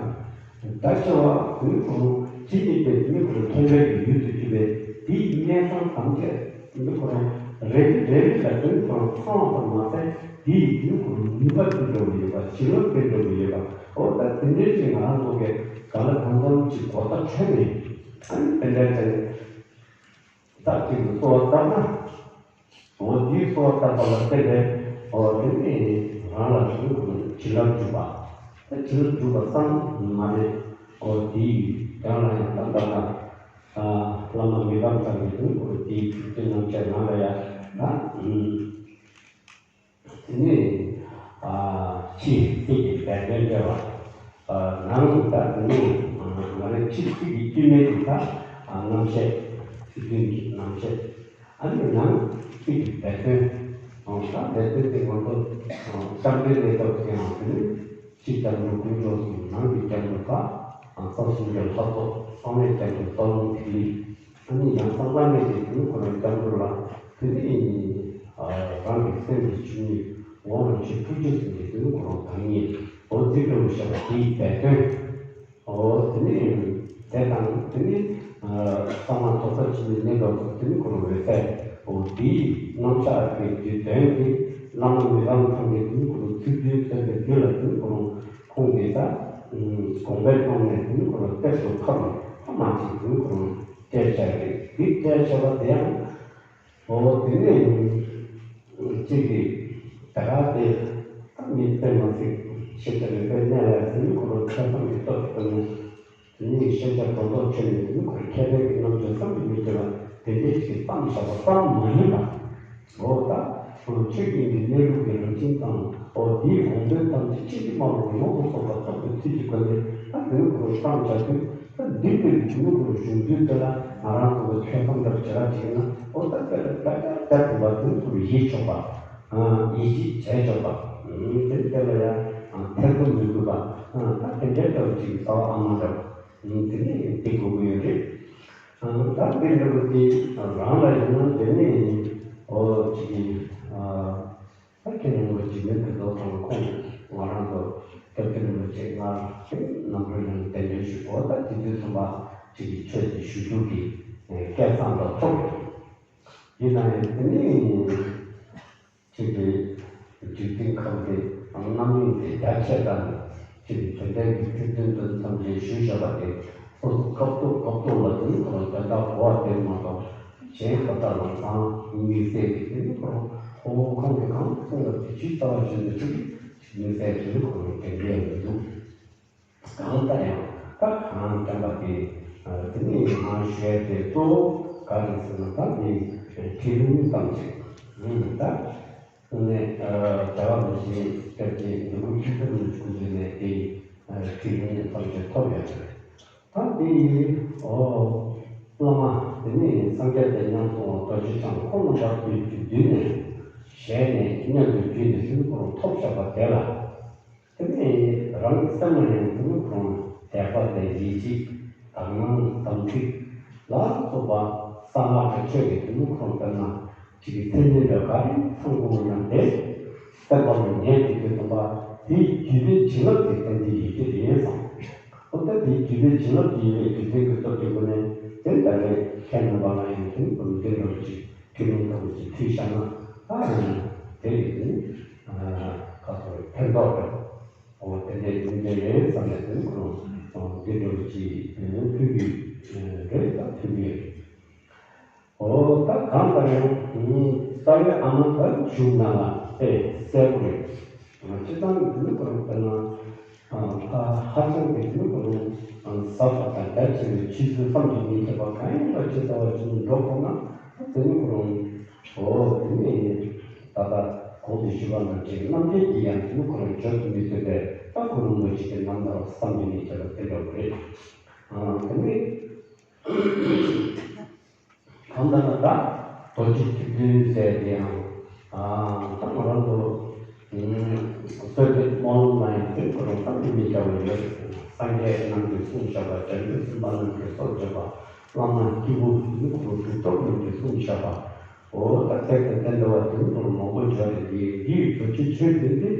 ད་ཆེ་བ་དེ་ནི་ཁོ་རང་ཇི་སྙེད་པའི་དེ་ནི་ཁོ་རང་མཐོང་བྲལ་གྱི་ཡུལ་དུ་གྱུར་པའི་དེའི་གནས་སྟངས་ཐམས་ཅད་དེ་ནི་ཁོ་རང་རེ་རེ་རེ་ལ་དེ་ནི་ཁོ་རང་ཚང་བ་ཙམ་མ་ཟད་དེའི་དེ་ནི་ཁོ་རང་ནུས་པ་དེ་འདྲ་བོ་ཡོད་པ་བྱིན་རླབས་དེ་འདྲ་བོ་ཡོད་པ། འོ་ད་དེ་འདྲའི་ཅིག་ང་རང་ཚོ་གི་ག་ལ་གང་འཚམ་ཅིག་གོ་བརྡ་འཕྲོད་ནས་ཨ་ནི་དེ་འདྲ་ཅིག་ད་ཅིག་གསོལ་བ་བཏབ་ན། འོ་དེའི་གསོལ་བ་བཏབ་པ་ལ་བརྟེན་ནས་འོ་དེ་ནས་རང་ལ་དེ་ནི་བྱིན་རླབས་འཇུག་པ། ད་བྱིན་རླབས་འཇུག་པ་ཙམ་མ་རེད། འོ་དེའི་དོན་ལ་ཡང་ད་ལྟ་ན་བླ་མ་མི་ཕམ་ཚང་གིས་དེ་ནི་འོ་དེའི་ཚིག་བདུན་རྣམ་བཅད་ནང་ལ་ཡང་ད། དེ་ནས་ཕྱིའི་ཚིག་གི་སྦས་དོན་སྤེལ་བ། ནང་ད་དེ་ནས་ང་རང་ཕྱིའི་ཚིག་གི་དཀྱུས་མའི་དེ་དག་རྣམ་བཤད། ཚིག་བདུན་གྱི་རྣམ་བཤད། ཨ་ནི་ནང་ཚིག་གི་སྦས་དོན། ད་སྦས་དོན་དེ་ང་ཚོ་བཤད་དོན་གནས་སྐབས་དེའང་དེ་ནི་ཕྱི་སྐྱབས་འགྲོ་དཀོན་མཆོག་གསུམ། ནང་གི་སྐྱབས་འགྲོ་ད་རྩ་གསུམ་གྱི་ལྷ་ཚོགས། གསང་བའི་སྐྱབས་འགྲོ་རྩ་རླུང་ཐིག་ལེ། ཨ་ནི་ཡང་གསང་བ་གནས་ཀྱི་དེ་ནི་ཁོ་རང་སྐྱབས་འགྲོ་ལ་དེ་ནི་རང་གི་སེམས་ཀྱི་ཆོས་ཉིད་ངོ་བོ་རང་བྱུང་ཐུགས་རྗེ་གསུམ་གྱི་དེ་ནི་ཁོ་རང་བདག་ཉིད། འོ་འདི་འདྲ་བོ་བཤད་པ་དེའི་སྦས་དོན། འོ་དེ་ནི་དེ་དང་དེ་ནི་གསང་བ་རྫོགས་པ་ཆེན་པོའི་གནས་སྐབས་སུ་དེ་ནི་ཁོ་རང་འོད་གསལ། འོ་དེའི་རྣམ་གཞག་གི་དེའི་དོན་དེ་བླ་མ་མི་ཕམ་ཚང་གིས་དེ་ནི་ཁོ་རང་ཚིག་བདུན་ཟེར་བའི་དུས་ལ་དེ་ནི་ཁོ་རང་ཁོང་གིས་ད་དགོངས་པའི་ཀློང་ནས་དེ་ནི་ཁོ་རང་གཏེར་དུ་ཕབ་ནས་ཐ་མ་གཅིག་དེ་ནི་ཁོ་རང་གཏེར་བཞག་རེད། དེ་གཏེར་བཞག་པ་དེ་ཡང་། འོ་དེ་ནས་གཅིག་གིས་ད་ག་དེ་ད་མི་དཔེ་མ་སྲིད་ཤེས་བྱ་རིག་པའི་གནས་ལ་དེ་ནི་ཁོ་རང་ཐོས་བསམ་གྱི་སྟོབས་ཀྱིས་དེ་ནི་ཤེས་བྱ་སྒྲོ་འདོགས་ཆོད་ནས་དེ་ནི་ཁོ་རང་མཁས་པའི་གི་རྣམ་དཔྱོད་བསམ་གྱིས་མི་ཁྱབ་པ་དེ་འདྲའི་ཞིག་བརྩམས་བཞག་པ་ཙམ་མ་ཡིན་པ། འོ་ད་ཆོས་ཀྱི་གནས་ལུགས་ཀྱི་རང་བཞིན་དང་། འོ་དེའི་དགོངས་དོན་ཐམས་ཅད་ཕྱིན་ཅི་མ་ལོག་ཡོངས་སུ་རྫོགས་པ་རྟོགས་པའི་ཚུལ་གྱི་སྒོ་ནས་ད་དེ་ནི་ཁོ་རང་བརྩམས་བཞག་དུས། ད་འདི་ལྟ་བུའི་དེ་ནི་ཁོ་རང་གཞུང་འདུས་དེ་ལ་ང་རང་ཚོ་གི་ཐོས་བསམ་འདྲ་བྱེད་ར་བྱེད་ན། འོ་ད་དེ་ལ་ད་ལྟ་ད་དུ་བ་དེ་ནི་ཁོ་རང་ཡིད་ཆོག་པ། ཡིད་ཆེས་བྱས་ཆོག་པ། དེ་དེ་ལ་ཡང་ཐེར་འདོན་མི་དགོས་པ། ད་དེ་འདྲའི་ལྟ་བུ་ཅིག་རྩ་བ་ཨ་མ་འདྲ་བོ། དེ་ནི་དེ་དགོས་ཀྱི་ཡོད་རེད། ད་དེ་འདྲ་བོ་དེ་རང་ལ་ཡིན་ན་དེ་ནི་འོ་ཅིག་ད་ཁྱེད་རང་ལ་འཇིགས་མེད་ཕུན་ཚོགས་དང་ཁོང་ང་རང་ཚོ་སྐྱབས་རྗེ་རིན་པོ་ཆེ་ལྔ་རྣམ་གྲོལ་ལ་གདན་འདྲེན་ཞུ་འོ་ད་དེ་དུས་ཚང་མ་ཅིག་གི་ཆོས་ཀྱི་ཞུ་རྒྱུ་གི་སྐལ་བཟང་དང་ཐོབ་ཡོད། ཡིན་ན་ཡང་དེ་ནི་ཅིག་གི་འཇིག་རྟེན་ཁམས་ཀྱི་རྣམ་གཡེང་དེ་རྒྱ་ཆེ་དང་ཅིག་གི་དོན་ལྡན་གྱི་ཚིག་བདུན་དོན་ཐམས་ཅད་ཞུས་བཞག་པ་དེ་སོ་སོ་སྐབས་ཐོག་སྐབས་ཐོག་ལ་དེ་ནི་ཁོ་རང་དོན་དག་གོ་བ་དེ་མ་གཏོགས། གཞན་ཁ་ཏ་ལ་ཚང་མིག་གསལ་གྱི་དེ་ནི་ཁོ་རང་ཁོ་བོ་ཁོང་གིས་གང་གསུངས་པ་དེ་ཇི་ལྟ་བ་བཞིན་དུ་ཅིག་གིས་མིག་གསལ་དེ་ནི་ཁོ་རང་དྲན་གྱི་མི་འདུག་གང་ལྟར་ཡང་ད་གང་དྲན་པ་དེ་དེ་ནི་ང་ཞུ་ཡ་དེ་གཙོ་བོ་ག་རེ་ཟེར་ན་ད་དེ་ཁྲིད་ལུང་ཙམ་ཅིག་ཡིན་ད། ནས་བྱ་བ་མི་ཤེས་སྐབས་ཀྱི་འདི་མོ་ཁྱི་ཐབས་ནི་ཆུང་དུས་ནས་དེ་ཁྲིད་ལུང་ཙམ་ཅིག་ཐོབ་ཡོད་རེད། ད་དེ་ཡིན། ཨོ། བླ་མ་དེ་ནི་སངས་རྒྱས་དང་མཉམ་དུ་རྡོ་རྗེ་འཆང་ཁོང་རྣམ་པ་ཀྱི་རྒྱུད་འདུས་ནས། ཞལ་ནས་སྙན་དུ་བརྒྱུད་ནས་ཐུན་མོང་ཐོབ་བཞག་པ་དེ་ལ། དེ་ནས་རང་སེམས་ལ་ཡང་དེ་ནི་ཁོང་དད་པ་དང་ཡིད་ཆེས་དག་སྣང་དམ་ཚིག་ལ་སོགས་པ་གསང་སྔགས་ཀྱི་ཆོས་ཀྱི་དེ་ནི་ཁོང་ལྟར་ན་ཅིག་གི་མཚན་ཉིད་འདྲ་ག་རེ་ཚང་དགོས་ན་དེ་སེམས་པ་ལ་ཉན་གྱི་དུས་ཙམ་པ་དེའི་བརྒྱུད་པའི་བྱིན་རླབས་ཀྱི་རྟེན་འབྲེལ་ཡིད་ཀྱི་ཡིན་ཙང་། ཨོ་ད་དེའི་བརྒྱུད་པའི་བྱིན་རླབས་ཀྱི་ཡིན་པའི་རྒྱུ་མཚན་གྱི་སྟོབས་ཀྱི་སྒོ་ནས་དེ་ལྟ་བུའི་ཁྱེད་རྣམ་པ་ལ་ཡང་དེ་ནི་ཁོང་འདི་འདྲ་ཅིག་ཐུགས་སྣང་ལྟ་བུ་ཅིག་ཐུགས་བཞག་ན་ཨ་དེ་ཡིན་ནི་ཁ་ཐོར་ཕན་ཐོགས་རེད། འོ་དེ་འདྲའི་རྒྱུ་མཚན་རེད་བསམ་ནས་དེ་ཁོང་འདི་འདྲ་ཅིག་ཐུགས་ཀྱི་རེད་ད་ཐུགས་ཀྱི་རེད། འོ་ད་གང་ལྟར་ཡང་རྩ་བའི་ཨ་མ་ད་བཞུགས་ན་ལ་དེ་གསལ་པོ་རེད། སྤྱིར་བཏང་གི་དེ་ནི་ཁོང་ལྟར་ན། ཨ་ཧ་ཅང་གི་དེ་ནི་ཁོ་རང་ཟབ་པ་དང་རྒྱ་ཆེ་བའི་ཆོས་ཚུལ་བསམ་གྱིས་མི་ཁྱབ་པ་གང་ཡིན་པ་ཇི་ལྟ་བ་བཞིན་འགྲོ་དགོས་ན་དེ་ནི་ཁོ་རང་འོ་དེ་ནི་ད་ལྟ་གོང་དུ་ཞུས་པ་ནང་བཞིན་རྣམ་འགྲེལ་གྱིས་ཡང་དེ་ནི་ཁོ་རང་བརྗོད་དུ་མི་ཐུབ་པས་ད་ཁོ་རང་ལོ་ཅིག་གི་རྣམ་ཐར་བསམ་གྱིས་མི་ཁྱབ་པ་དེ་འདྲ་བོ་རེད། ཨ་དེ་ནི། གང་ལྟར་ན་ད་རྡོ་རྗེ་ཐེག་བདུན་ཟེར་དེ་ཡང་ད་ང་རང་ཚོ་གསོལ་འདེབས་སྨོན་ལམ་ལ་ཡང་དེ་ཁོ་རང་བསམ་གྱིས་མི་ཁྱབ་པ་ཡོད། སངས་རྒྱས་རྣམས་ཀྱིས་གསུངས་བཞག་པ། བྱང་ཆུབ་སེམས་དཔའ་རྣམས་ཀྱིས་སོགས་བརྗོད་པ། བླ་མ་སྐྱེས་བུ་དེ་ཁོ་རང་གྲུབ་ཐོབ་རྣམས་ཀྱིས་གསུངས་བཞག་པ། འོ་ད་དེ་དང་དེ་འདྲ་བ་དེ་ཁོ་རང་མང་པོ་བརྗོད་དེ་འདིའི་རྡོ་རྗེ་ཆོས་བདུན་དེ།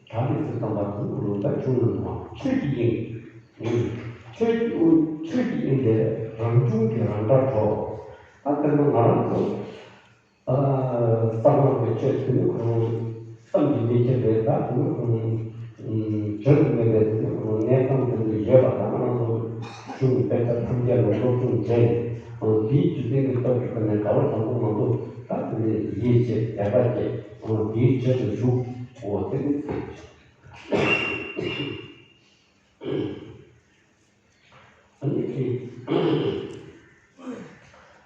ད་རེས་སུ་བསམ་པ་དང་ལུང་དང་བྱུང་ན་མ་ཆོས་ཀྱི་དབྱིངས། ཆོས་ཀྱི་དབྱིངས་ཆོས་ཀྱི་དབྱིངས་དེ་རང་བྱུང་གི་རང་སྒྲ་སྒྲོག་ད་དེ་ནི་ང་རང་ཚོ་ཨ་གསང་སྔགས་ཀྱི་ཆོས་དེ་ནི་ཁོང་བསམ་གྱིས་མི་ཁྱབ་པའི་ད་དེ་ནི་ཁོང་བརྗོད་དུ་མེད་པའི་དེ་ནི་ཁོང་གནས་སྟངས་དེ་ནི་ཡོད་པ་ད་ང་རང་ཚོ་གཞུང་དཔེ་ཆ་ཐམས་ཅད་ལ་སློབ་སྦྱོང་བྱས་ནས་དེའི་རྒྱུ་མཚན་གྱི་སྟོབས་ཀྱི་སྒོ་ནས་དགའ་བ་དང་པོ་མང་པོ་ད་དེ་ནི་ཡིད་ཆེས་དད་པ་སྐྱེས། འོ་དེའི་རྗེས་སུ་ཞུགས། འོ་དེ་ནི་ཨ་ནི་དེ།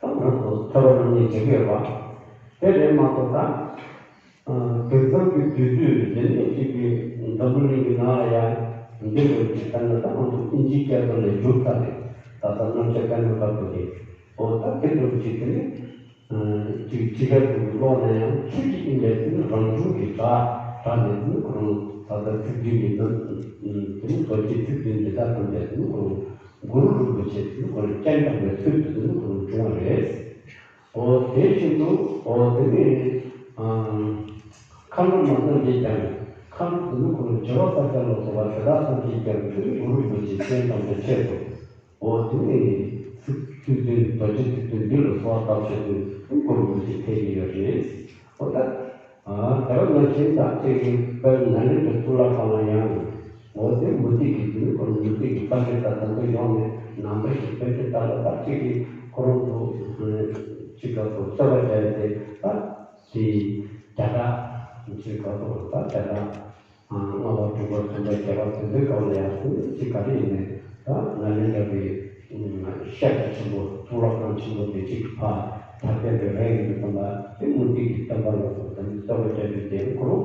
ད་ང་ཚོ་ཐོས་པ་རྣམ་གཉིས་བྱེད་ཀྱི་ཡོད་པ། དེ་རེད་མ་གཏོགས་ད། དེང་སང་གི་དུས་ཚོད་འདི་ནས་གཅིག་གི་འཛམ་བུ་གླིང་གི་ནང་ལ་ཡང་འདི་འདྲ་ཅིག་ལྟར་ན་ད་ང་ཚོ་ཨིན་ཇིའི་སྐད་ཐོག་ནས་བསྒྱུར་ཚར་རེད། ད་ལྟ་རྣམ་དཔྱོད་པད་མ་དཀར་པོ་དེ། འོ་ད་དེ་འདྲ་ཅིག་དེ་ནི། ཅིག་ཅི་ག་དུ་ཀློག་ན་ཡང་ཆོས་ཀྱི་དབྱིངས་ལས་དེ་ནི་རང་བྱུང་གི་སྒྲ་སྒྲ་ནས་དེ་ནི་ཁོ་རང་ད་ལྟ་ཚིག་བདུན་གྱི་ནང་དེ་ནི་རྡོ་རྗེ་ཚིག་བདུན་འདི་དག་ཐམས་ཅད་དེ་ནི་ཁོ་རང་གུ་རུ་རིན་པོ་ཆེ་དེ་ནི་ཁོ་རང་སྤྱན་དྲངས་པའི་ཚུལ་དུ་དེ་ནི་ཁོ་རང་བྱུང་བ་རེད། འོ་དེ་བཞིན་དུ་འོ་དེ་ནི་མཁའ་འགྲོ་མ་རྣམས་ཀྱིས་ཀྱང་མཁའ་འགྲོ་དེ་ནི་ཁོ་རང་བྱེ་བ་ཕྲག་བརྒྱ་ལ་སོགས་པ་དེ་དག་ཐམས་ཅད་ཀྱང་དེ་ནི་གུ་རུ་རིན་པོ་ཆེའི་སྤྱན་དྲངས་པའི་ཆེད་དུ། འོ་དེ་ནས་ཚིག་ཚིག་བདུན་རྡོ་རྗེ་ཐེག་བདུན་འདི་ལ་གསོལ་བ་བཏབ་བྱས་ཏེ་གུ་རུ་རིན་པོ་ཆེ་ཕེབས་ཀྱི་ཡོད་རེད། འོ་ད་ཨ་དེ་བ་ནང་བཞིན་ད་ཅིག་གི་དཔལ་ནཱ་ལེནྡྲའི་གཙུག་ལག་ཁང་ལ་ཡང་འོ་དེ་མུ་ཏིག་གི་དེ་ནི་ཁོ་རང་མུ་ཏིག་གི་པཎ་ཌི་ཏ་དང་དུ་ཡོང་ནས་ནང་པ་ཞིག་པཎ་ཌི་ཏ་ལ་ད་ཅིག་གི་ཁོ་རང་ཚོ་ཅིག་ག་ཚོ་རྩོད་པ་བྱས་ཏེ་ད་དེ་བརྒྱ་ཕྲག་ཅིག་ག་ཚོ་ད་བརྒྱ་ཕྲག་ལྔ་པ་དྲུག་པ་བདུན་པ་བརྒྱད་པ་དེ་ཚོའི་སྐབས་ལ་ཡང་དེ་ནི་གཅིག་ག་རེ་ཡིན་ནའི་ད་ནཱ་ལེནྡྲ་བའི་ཤེལ་གྱི་ཆེན་པོ་གཙུག་ལག་ཁང་ཆེན་པོ་དེ་གཅིག་ཕ་ཐ་དད་པའི་རེ་ཡིན་པ་དང་དེ་མུ་ཏིག་གི་བསྟན་པ་ལ་སོགས་དེ་ནི་རྩོད་པ་བྱ་རྒྱུ་དེ་ཁོ་རང་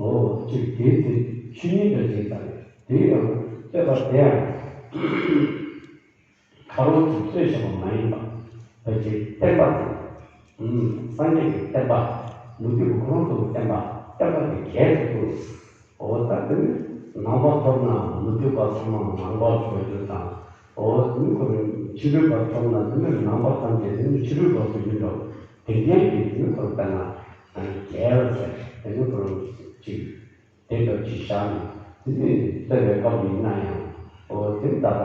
ལོ་གཅིག་དེའི་ཚེ་ཆོས་ཉིད་འདྲ་ཅིག་དང་དེ་ཡང་རྩོད་པ་དེ་ཡང་། ཁ་རོག་གིས་རྩོད་བཞག་པ་མ་ཡིན་པ། ཕལ་ཆེར་བསྟན་པ་དེ། ཨུམ། སངས་རྒྱས་ཀྱི་བསྟན་པ། མུ་སྟེགས་པ་ཁོ་རང་ཚོ་གི་བསྟན་པ། བསྟན་པ་དེ་རྒྱས་སུ་གཏོང་། འོ་ད་དེ་ནི་ནང་པ་ཐོབ་ན་མུ་སྟེགས་པ་ཚང་མ་ནང་པ་བཟོ་རྒྱུ་དང་། འོ་དེ་ནི་ཁོ་རང་ཕྱི་རོལ་པ་ཐོབ་ན་དེ་ནི་ནང་པ་ཐམས་ཅད་དེ་ནི་ཕྱི་རོལ་པ་བཟོ་རྒྱུ་འདྲ་བོ། དེ་འདྲའི་གི་དེ་ནི་ཁོ་རང་དཔེར་ན་རྒྱས་ཟེར་དེ་ནི་ཁོ་རང་གཅིག་དེ་ལྟར་ཅིག་བཞག་ནས་དེ་ནས་བསྟན་པའི་སྐབས་ཡིན་ན་ཡང་འོ་དེ་ལྟ་ད།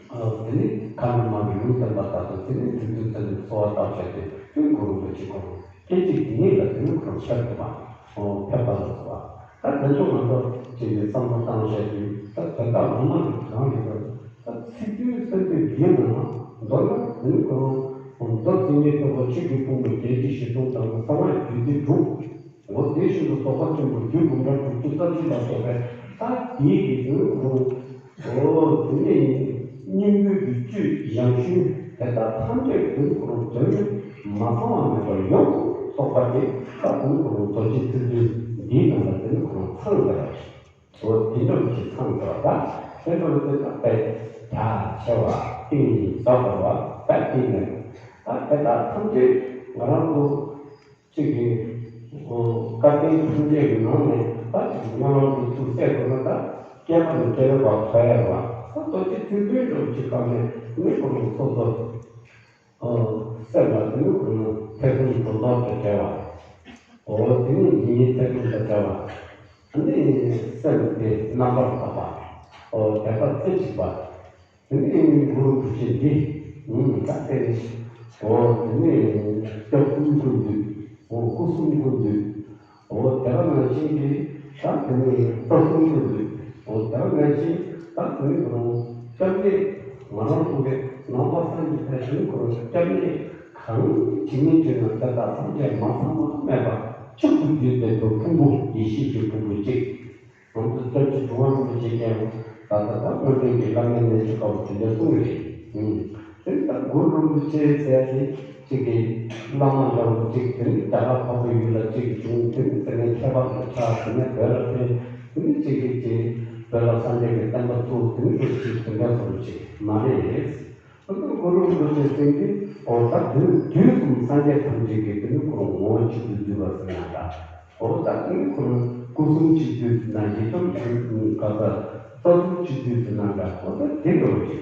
ཨ་དེ་ནས་ཁ་ན་མ་གི་ལུང་བསྟན་པ་ལྟར་དུ་དེ་ནས་དུས་ཚོད་ཙམ་ནས་གསོལ་བ་བཏབ་བྱས་ཏེ་དེ་གུ་རུ་རིན་པོ་ཆེ་ཁོ་རང་སྐད་ཅིག་དེ་ཉིད་ལ་དེ་ནས་ཁོ་རང་ཕེབས་ཐུབ་པ། འོ་ཕེབས་པ་ལ་སོགས་པ། ད་དེ་ཚོ་ང་ཚོ་ཅིག་གི་བསམ་བློ་བཏང་བྱས་ཏེ་ད་དོན་དག་ངོ་མ་དེ་གང་ཡིན་པ། ད་ཚིག་བདུན་གསོལ་འདེབས་འདིའི་ནང་ན་མདོར་ན་དེ་ནི་ཁོ་རང་མདོ་མཚན་ཉིད་རྟོགས་པ་ཆོས་ཀྱི་ཕུང་པོ་བརྒྱད་ཁྲི་བཞི་སྟོང་དང་གསང་སྔགས་རྒྱུད་སྡེ་དྲུག་འོ་དེ་བཞིན་དུ་རྫོགས་པ་ཆེན་པོ་རྒྱུད་འབུམ་ཕྲག་དྲུག་ཅུ་རྩ་གཅིག་ལ་སོགས་པའི་ད་དེའི་གི་དེ་ནི་ཁོ་རང་འོ་དེ་ནི་སྙིང་པོའི་གི་བཅུད་ཡང་ཤུན་དེ་དག་ཐམས་ཅད་དེ་ནི་ཁོ་རང་དོན་མ་ཚང་བ་མེད་པར་ཡོངས་སུ་རྫོགས་པ་དེ་ད་དེ་ནི་ཁོ་རང་རྡོ་རྗེ་ཐེག་བདུན་འདིའི་ནང་ལ་དེ་ནི་ཁོ་རང་ཚང་བ་རེད། འོ་དེ་འདྲ་ཅིག་ཚང་དགོས་པ་དང་དེ་འདྲ་དེ་དག་པའི་རྒྱ་ཆེ་བ་ཏིང་ངེ་འཛིན་རྫོགས་པ་བ་དཔལ་ཏིང་ངེ་ད་དེ་དག་ཐམས་ཅད་ ང་རང་ཚོ་གཅིག་གི་སྐལ་ལྡན་ཐམས་ཅད་ཀྱི་ནང་ནས་ད་གཅིག་གི་སྨོན་ལམ་དེ་ཚུར་གསལ་དགོས་ན། ད་བསྐལ་པ་ནས་བསྐལ་པ་བར་འཚོ་ཡ་རེད་བ། ད་རྡོ་རྗེ་ཐེག་པའི་འགྲོ་གཅིག་གང་ནས་ནི་ཁོ་རང་སོ་སོ་སེམས་ལ་དེ་ནི་ཁོ་རང་ཐེ་ཚོམ་སྒྲོ་འདོགས་དང་བྲལ་བ། འོ་དེ་ནི་ཉེ་ཉེ་ཐེ་ཚོམ་དང་བྲལ་བ། ཨ་ནི་སེམས་དེ་རྣམ་པར་དག་པ། འོ་དད་པ་རྩེ་གཅིག་པ། དེ་ནས་གུ་རུ་བུ་ཆེན་འདི། ད་དེ་ནས་འོ་དེ་ནས་སྐྱབས་གསུམ་ཀུན་འདུས། འོ་སྐུ་གསུམ་ཀུན་འདུས། འོ་དེ་ག་ནང་བཞིན་གྱི་ད་དེ་ནས་རྩ་གསུམ་ཀུན་འདུས། འོ་དེ་ག་ནང་བཞིན་ད་དེ་ནས་གུ་རུ་སྐྱབས་གནས། ང་རང་ཚོ་གི་ནང་པ་སངས་རྒྱས་པའི་དེ་ནས་གུ་རུ་སྐྱབས་གནས་གང་ཇི་སྙེད་ཅིག་ན་དེ་དག་ཐམས་ཅད་མ་ཚང་མ་མེད་པ་གཅིག་ཏུ་བསྡུས་པའི་དུ་ཕུང་པོ་ཡེ་ཤེས་ཀྱི་ཕུང་པོ་གཅིག་ང་ཚོ་སྐྱབས་རྗེ་གྲུབ་དབང་རིན་པོ་ཆེ་མཁྱེན། ད་ལྟ་ད་སྔོན་འགྲོའི་གི་བླ་མའི་གནས་ཚུལ་དཀའ་བ་དེ་འདྲ་གསུངས་རེད། ཨུམ། དེ་ལྟར་གུ་རུ་རིན་པོ་ཆེ་ཟེར་ཏེ་གཅིག་གི་བླ་མ་འདྲ་བོ་གཅིག་དེ་ནི་རྒྱ་གར་འཕགས་པའི་ཡུལ་ལ་གཅིག་བྱུང་། དེ་ནི་དེ་ནས་མཁས་པ་དང་ཆགས། དེ་ནས་བོད་ལ་ཕེབས། དེ་ནི་གཅིག་གིས་གཅིག་བོད་ལ་སངས་རྒྱས་ཀྱི་བསྟན་པ་བཙུགས། དེ་ནི་འགྲོ་གཅིག་དེ་འདྲ་སོང་གཅིག་མ་རེད། ཨ་ནི་གུ་རུ་རིན་པོ་ཆེ་ཟེར་གྱི་འོ་ད་དུས་དུས་གསུམ་སངས་རྒྱས་ཐམས་ཅད་ཀྱི་དེ་ནི་ཁོ་རང་ངོ་བོ་གཅིག་ཏུ་བསྡུས་པ་ཟེར་ན་འདྲ། འོ་ད་དེ་ནི་ཁོ་རང་སྐུ་གསུམ་གཅིག་བསྡུས་ཟེར་ན་འདྲ། ཡི་དམ་གྱི་ག་ས་རྩ་གསུམ་གཅིག་བསྡུས་ཟེར་ན་འདྲ། འོ་ད་དེ་འདྲ་བོ་ཅིག་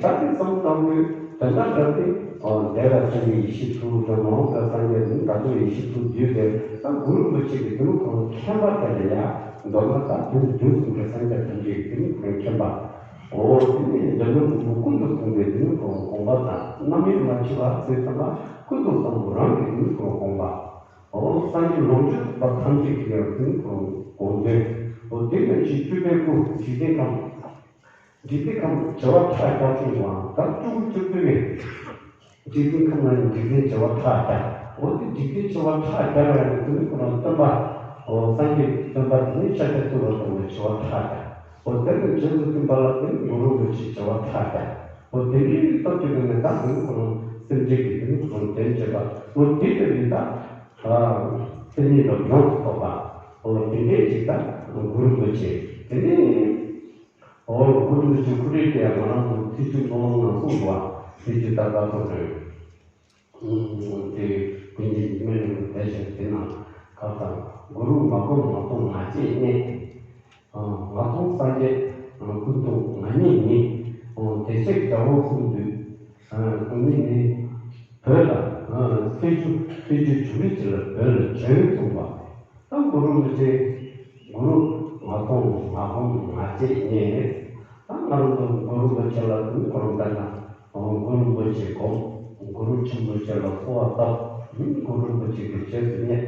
ད་དེ་བསམ་བློ་བཏང་དུས་དོན་དག་འདྲ་དེ་འོ་འདས་པའི་སངས་རྒྱས་ཡེ་ཤེས་ཐུགས་དང་མ་འོངས་པའི་སངས་རྒྱས་ནི་ད་དུང་ཡེ་ཤེས་ཐུགས་བསྡུས་ཏེ། ད་གུ་རུ་རིན་པོ་ཆེ་གི་དེ་ནི་ཁོ་རང་མཁྱེན་པ་དེ་ལ་ཡ་མདོར་ན་ད་དུས་དུས་གསུམ་གྱི་སངས་རྒྱས་ཐམས་ཅད་ཀྱི་དེ་ནི་ཁོ་རང་མཁྱེན་པ། འོ་དེ་ནས་འཇམ་དབྱངས་སྐུ་ཕུང་ཀུན་ཏུ་གསུངས་པའི་དེ་ནི་ཁོ་རང་དགོངས་པ་དང་རྣམ་དབྱེ་མ་མཆིས་པ་ཚུལ་ཙམ་པ་ཀུན་ཏུ་བཟང་པོ་རང་གི་དེ་ནི་ཁོ་རང་དགོངས་པ། འོ་སངས་རྒྱས་ལོངས་སྤྱོད་རྫོགས་པ་ཐམས་ཅད་ཀྱི་ཡང་དེ་ནི་ཁོ་རང་དགོངས་དོན། འོ་དེ་ནས་ཕྱི་སྤྲུལ་པའི་སྐུ་འཇིག་རྟེན་ཁམས། འཇིག་རྟེན་ཁམས་བྱེ་བ་ཕྲག་བརྒྱ་གསུངས་པ་དང་བཅུ་དགུ་བཅུ་བདུན་པའི། འཇིག་རྟེན་ཁམས་ན་ཡང་འཇིག་རྟེན་བྱེ་བ་ཕྲག་བརྒྱ། འོ་དེ་འཇིག་རྟེན་བྱེ་བ་ཕྲག་བརྒྱ་ལ་ཡང་དེ་ནི་ཁོ་རང་སྟོན་པ། འོ་སངས་རྒྱས་སྟོན་པ་དེ་ནི་ཤཱཀྱ་ཐུབ་པ་དང་བཅས་པ་བྱེ་བ་ཕྲག་བརྒྱ། འོ་དེ་ནི་རྗེས་སུ་མཐུན་པ་ལ་དེ་ནི་གུ་རུ་རིན་པོ་ཆེ་བྱེ་བ་ཕྲག་བརྒྱ། འོ་དེ་འདྲའི་སྟོབས་ཀྱི་སྒོ་ནས་ད་དེ་ནི་ཁོ་རང་སེམས་ཅན་གྱི་དེ་ནི་ཁོ་རང་དོན་བྱེད་པ། འོ་དེ་ལྟ་བུའི་ད་སེམས་ཉིད་ལ་ཡོངས་སུ་རྟོག་པ། འོ་དེ་འདྲའི་ཅིག་ད་གུ་རུ་རིན་པོ་ཆེ་དེ་ནི། འོ་གུ་རུ་རིན་པོ་ཆེ་སྐུ་ཕྲེང་དེ་ཡང་ང་རང་ཚོ་ཚེས་བཅུ་སྨོན་ལམ་ནང་གསུངས་འདུག་བ། ཚེས་བཅུ་ད་ལྟ་ཚོགས་དོན། དེ་ཀུན་གྱི་ཉི་མའི་ནང་དུ་བསྡད་ཞིང་དེ་ན་ཁ་སང་གུ་རུ་མ་བསྒོམས་མ་མཐོང་ང་རྗེས་བརྙས། མ་མཐོང་སངས་རྒྱས་ཀུན་མཐོང་ང་རྙེད་ཉིད། དེ་ཕྱིར་རྒྱལ་བ་གསུམ་འདུས། ཀུན་ནས་ནི་བོད་ལ་ཚེས་བཅུ་ཚེས་བཅུ་བཅུ་རེ་གཅིག་ལ་བོད་ལ་བྱོན་གསུངས་པ། ད་གུ་རུ་རིན་པོ་ཆེ་གུ་རུ་མ་མཐོང་མ་བསྒོམས་ང་རྗེས་བརྙས། ད་ང་རང་ཚོ་གུ་རུ་རིན་པོ་ཆེ་ལ་དུས་གུ་རུ་ལྟར་ན་གུ་རུ་རིན་པོ་ཆེ་སྒོམ། གུ་རུ་ཆེན་པོ་ཆེ་ལ་གསོལ་བ་བཏབ། གུ་རུ་རིན་པོ་ཆེ་གི་རྗེས་སུ་བརྙས།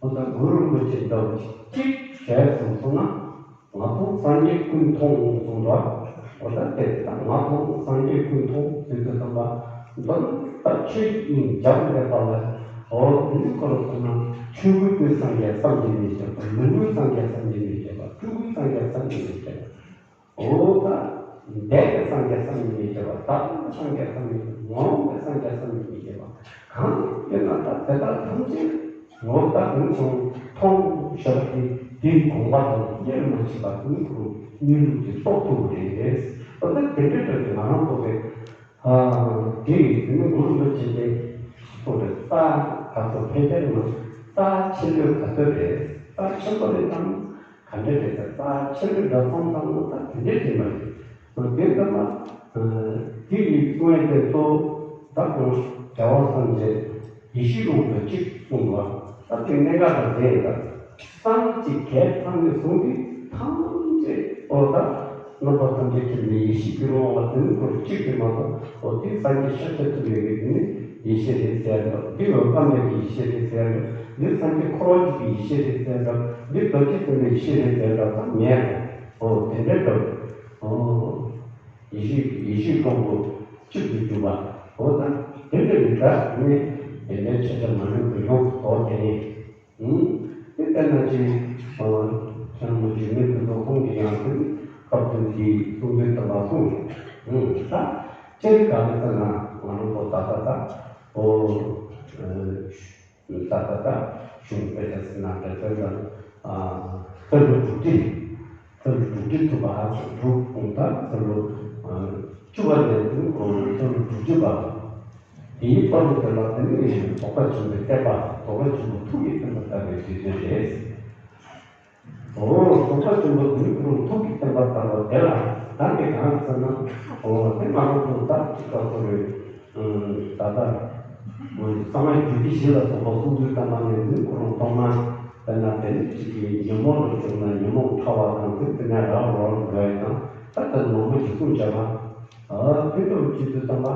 འོ་ད་གུ་རུ་རིན་པོ་ཆེ་ལྟ་བུ་གཅིག་བྱས་སོང་སོང་ན་མ་མཐོང་སངས་རྒྱས་ཀུན་མཐོང་གསུངས་པ། འོ་ད་དེ་ད་མ་མཐོང་སངས་རྒྱས་ཀུན་མཐོང་ཟེར་དུས་ཙམ་པ་མདོར་ན་ད་ཆོས་དབྱིངས་འཇམ་པའི་ཐོག་ལ། འོ་དེ་ནི་ཁོ་རང་ཚོ་ན་ཆོས་སྐུ་སྟེ་སངས་རྒྱས་བསམ་གྱིས་མི་ཁྱབ་པ། ལོངས་སྐུའི་སངས་རྒྱས་བསམ་གྱིས་མི་ཁྱབ་པ། སྤྲུལ་སྐུའི་སངས་རྒྱས་བསམ་གྱིས་མི་ཁྱབ་པ། འོ་ད་འདས་པའི་སངས་རྒྱས་བསམ་གྱིས་མི་ཁྱབ་པ། ད་ལྟ་བུའི་སངས་རྒྱས་བསམ་གྱིས་མི་ཁྱབ་པ། ངོ་བོ་གི་སངས་རྒྱས་བསམ་གྱིས་མི་ཁྱབ་པ། གང་ཡིན་ན་ད་དེ་དག་ཐམས་ཅད་ངོ་བོ་ད་དོན་སོང་མཐོང་ཞེས་པ་དེ་དེའི་དགོངས་པ་དང་དབྱེར་མ་ཕྱིན་པ་དེ་ནི་གུ་རུ་གཉིས་ལུགས་ཀྱི་རྟོགས་ཐུབ་པ་རེད། འོ་ད་དེ་འདྲའི་སྐབས་ཀྱི་ང་རང་ཚོ་གི་ཨ་དེ་ཡི་དེ་ནི་གུ་རུ་རིན་པོ་ཆེ་དེ་སོ་རེད། རྩ་ག་ཚོད་ཕལ་ཆེར་ན་རྩ་ཆེ་ལོས་ག་ཚོད་རེད། རྩ་ཆེན་པོ་རེད་དམ། ག་འདྲ་རེད་ཟེར། རྩ་ཆེན་པོའི་འདྲ་མཚུངས་དང་ད་དེ་འདྲས་ཡིན་པ་རེད། དེ་ལྟར་ན་དེ་ཡི་དངོས་དེ་ཚོ་ད་གང་རྒྱལ་བ་སངས་རྒྱས་ཡེ་ཤེས་ཀློང་དུ་གཅིག་གསུངས་པ། ད་དེ་གནད་འགག་དང་ལྡན་ཡོད་པ། སངས་རྒྱས་གས་ཚང་ནས་བཟུང་སྟེ་ཐམས་ཅད་འོ་ད་རྣམ་པ་ཐམས་ཅད་ཁྱེར་ནས་ཡེ་ཤེས་ཀྱི་ཀློང་ལ་དེ་ནི་ཁོ་རང་གཅིག་དེ་མ་གཏོགས། འོ་དེ་སངས་རྒྱས་ཤཱཀྱ་ཐུབ་པའི་གི་དེ་ནི་ཡེ་ཤེས་རེད་ཟེར་འདུག་འདི་འོད་དཔག་མེད་ཀྱི་ཡེ་ཤེས་རེད་ཟེར་འདུག་འདི་སངས་རྒྱས་འཁོར་བ་འཇིག་པའི་ཡེ་ཤེས་རེད་ཟེར་འདུག་འདི་རྡོ་རྗེ་སེམས་དཔའི་ཡེ་ཤེས་རེད་ཟེར་འདུག་ད་མེད། འོ་དེ་འདྲའི་འདུག་འོ་ཡེ་ཤེས་ཡེ་ཤེས་ཀློང་དུ་གཅིག་ཏུ་གྱུར་པ། འོ་ད་དེ་འདྲ་མི་འདྲ་ནི་དེ་འདྲའི་ཆ་ཆ་མ་ནུས་པའི་ཡོངས་སུ་རྫོགས་དེ་ནི། ཨུམ། དེ་ལྟར་ན་ཅིག་ཁྱེད་རང་ཚོ་འཇིགས་མེད་ཕུན་ཚོགས་ཁོང་གི་ཡང་སྲིད་སྐབས་དུས་ཀྱི་གསུང་འདུས་དམ་པ་གསུངས་རེད། ཨུམ། ད་སྤྱིར་ག་རེ་ཟེར་ན་ང་རང་ཚོ་ད་ལྟ་ད་འོ་ད་ལྟ་ད་གཞུང་དཔེ་ཆ་ཟེར་ན་འདྲ་ཟེར་ན་ཨ་ས་ལུ་དྲུག་ཁྲི་ས་ལུ་དྲུག་ཁྲི་ཐུབ་པ་ཨ་ཟེར་དྲུག་དགུང་ད་ས་ལུ་ཨ་བཅུ་པ་ནས་དུ་ས་ལུ་དྲུག་ཅུ་བར། དེའི་པར་དེ་ལ་དེ་ནི་རྫོགས་པ་ཆེན་པོའི་བསྟན་པ། རྫོགས་པ་ཆེན་པོ་ཐུགས་ཀྱི་བསྟན་པ་ལྟ་བུའི་དུས་ཚོད་རེད། འོ། རྫོགས་པ་ཆེན་པོ་དེ་ནི་ཁོ་རང་ཐུགས་ཀྱི་བསྟན་པ་ལྟ་བུ་དེ་ལ་ད་གིན་གང་ཟེར་ན། འོ། དེ་ང་རང་ཚོ་ད་ཅིག་ད་ཚོ་རེད། ད་ལྟ་གསང་སྔགས་རྒྱུད་སྡེ་བཞི་ལ་སོགས་པ་གསུང་ཚུལ་ཙམ་པ་ནས་ནི་ཁོ་རང་མཐོང་ན། དཔེར་ན་དེ་ནི་གཅིག་གིས་ཉོན་མོངས་ལ་བཅུག་ན་ཉོན་མོངས་ཕྲ་བ་དང་། དེ་དེ་ནས་རབ་རོ་འགྲོ་ཡི་དང་། ད་ལྟ་ནོར་བུ་ཅིག་གསུངས་བྱ་བ། དེ་ལྟ་བུ་བྱེད་དུས་ཙམ་པ།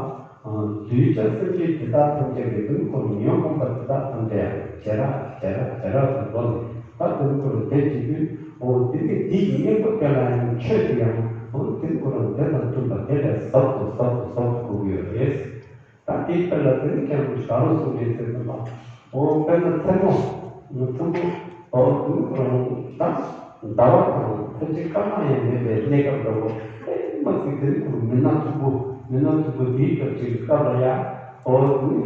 གདུལ་བྱ་སེམས་ཅན་དེ་དག་ཐམས་ཅད་ཀྱི་དོན་ཁོ་ན་ཉོན་མོངས་པ་དེ་དག་ཐམས་ཅད་ཡང་བྱེ་བྲག་བྱེ་བྲག་བྱེ་བྲག་ཏུ་བགྲོད་ནས། ད་དོན་ཁོ་ན་དེ་བྱེད་དུས། འོ། དེ་ནི་དེ་ཡི་གཉེན་པོ་དེ་ལ་ཡང་ཆོས་དེ་ཡང་། འོ། དེ་ཁོ་ན་དེ་དང་མཐུན་པ་དེ་ལས་ཟབ་ཏུ་ཟབ་ཏུ་ཟབ་ཏུ་དགོས་ཀྱི་ཡོད་རེད། ད་དེའི་དཔེ་ལ་དེ་ནི་ཀྱང་ག་རེ་གསུངས་རེད་ཟེར་ན། འོ། དཔེར་ན་མཚན་མོ། མཚན་མོ། འོ། དེ་ནི་ཁོ་རང་ད་ཟླ་བ་དང་ཕལ་ཆེར་སྐར་མ་ཡང་མེད་པའི་གནས་སྐབས་འདྲ་བོ། ཨེ་མ་ཟིག་དེ་ནི་ཁོ་རང་མི་སྣ་མཐུག་པོ། མི་སྣ་མཐུག་པོ་དེའི་སྐབས་ཅིག་སྐབས་ལ་ཡ། འོ། དེ་ནི་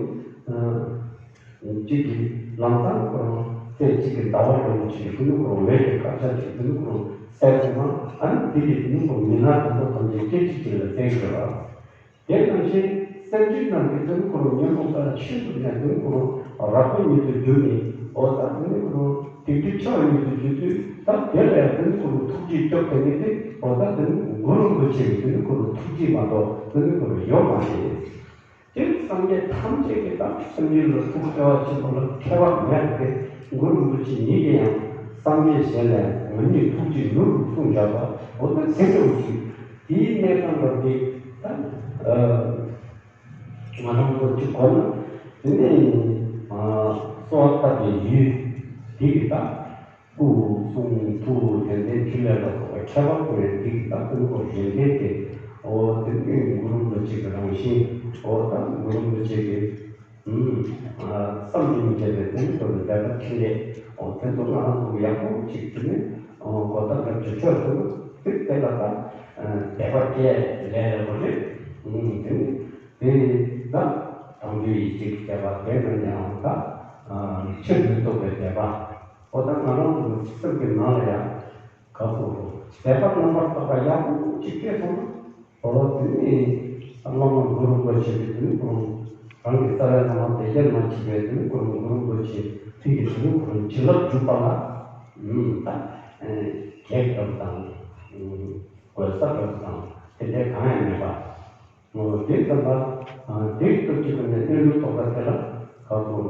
གཅིག་གིས་ལམ་སང་ཁོ་རང་ཚེ་གཅིག་གི་ཟླ་བ་འདྲ་བོ་ཅིག་དེ་ནི་ཁོ་རང་འོད་ཀྱི་དཀར་ཆ་ཅིག་དེ་ནི་ཁོ་རང་གསལ་སོང་ན། ཨ་ནི་དེ་གིས་དེ་ནི་ཁོ་རང་མི་སྣ་དེ་ཚོ་ཐམས་ཅད་སྐད་ཅིག་གཅིག་ལ་གསལ་གྱི་རེད་པ། དེ་ནང་བཞིན་སེམས་ཅན་རྣམས་ཀྱི་དོན་ཁོ་རང་ཉོན་མོངས་པ་ཤིན་ཏུ་ནས་དོན་ཁོ་རང་རབ་ཏུ་ཉིད་དུ་གྱུར་ནས། འོ་ད་དེ་ནི་ཁོ་རང་དེ་འདྲའི་ཆེ་བ་ཉིད་དུ་གྱུར་དུས། ད་དེ་ལ་ཡང་དེ་ནི་ཁོ་རང་ཐུགས་རྗེས་སྐྱོབ་དེ་ནི་དེ། འོ་ད་དེ་ནི་གུ་རུ་རིན་པོ་ཆེ་གི་དེ་ནི་ཁོ་རང་ཐུགས་རྗེ་མ་གཏོགས་དེ་ནི་ཁོ་རང་ཡོད་མ་རེད། དེ་སངས་རྒྱས་ཐམས་ཅད་ཀྱི་ད་སེམས་ཅན་ལ་ཐུགས་བརྩེ་བ་ཆེན་པོ་ལ་ཁྱད་པར་མེད་དེ། གུ་རུ་རིན་པོ་ཆེ་ཉིད་ཀྱིས་ཡང་སངས་རྒྱས་གཞན་ལས་ང་ཉིད་ཐུགས་རྗེ་ནོར་བུ་གསུངས་བཞག་པ། འོ་ད་དེ་འདྲ་བོ་ཞིག་དེའི་གནས་སྟངས་ལ་དེ་ད་ང་རང་ཚོ་གཅིག་གོ་ན། དེ་ནས་གསོལ་བ་བཏབ་པའི་ཡུལ་དེ་གི་ད་སྐུ་གསུང་ཐུགས་ཡོན་ཏན་ཕྲིན་ལས་ལ་སོགས་པ་ཁྱད་པར་དུ་ཡང་འདི་ད་ཀུན་ཏུ་ཡོན་ཏན་ཏེ། འོ་དེ་ནི་གུ་རུ་རིན་པོ་ཆེ་གི་རང་བཞིན། འོ་ད་གུ་རུ་རིན་པོ་ཆེ་གི་ཨུམ། ཨ། བསམ་གྱིས་མི་ཁྱབ་པའི་དོན་དུ་ནི་དད་པ་ཕྲིན་ལས། འོ་དེ་ཚོ་ང་རང་ཚོ་ཡག་པོ་ཅིག་དེ་ནི། འོ་གོ་བརྡ་འདྲ་ཅིག་ཆོད་སོང་ན། དེ་དེ་ལ་ད་དད་པ་སྐྱེ་ལས་རེ་བ་རེད། ཨུམ། དེ་ནི་དེ་ད་དང་པོའི་ཡིད་ཀྱི་དད་པ། དེ་ནི་ཡང་ད་ཕྱིར་མི་ལྡོག་པའི་དད་པ། འོ་ད་ང་རང་ཚོ་སེམས་ཀྱི་ནང་ལ་ཡང་ག་ཚོད་དོ་དད་པ་རྣམ་པར་དག་པ་ཡག་པོ་ཅིག་སྐྱེས་སོང་ན། འོ་དེ་ནི་བླ་མ་གུ་རུ་རིན་པོ་ཆེ་གི་དེ་ནི་ཁོང་རང་གི་རྩ་བའི་བླ་མ་དེ་སྐྱེས་མ་མཆིས་པའི་དེ་ནི་ཁོང་གུ་རུ་རིན་པོ་ཆེ་དེ་གི་དེ་ནི་ཁོང་བྱིན་རླབས་འཇུག་པ་ལ། ཨུམ། ད་གེགས་འདྲ་བོ་དང་། ཨུམ། གོལ་ས་འདྲ་བོ་དང་དེ་འདྲའི་གང་ཡང་མེད་པ། འོ་དེ་ཙམ་པ། ཨ། དེའི་སྟོབས་ཀྱིས་ཀུན་ནས་གནས་ལུགས་རྟོགས་པ་དེ་ལ་ཁ་ཐོར།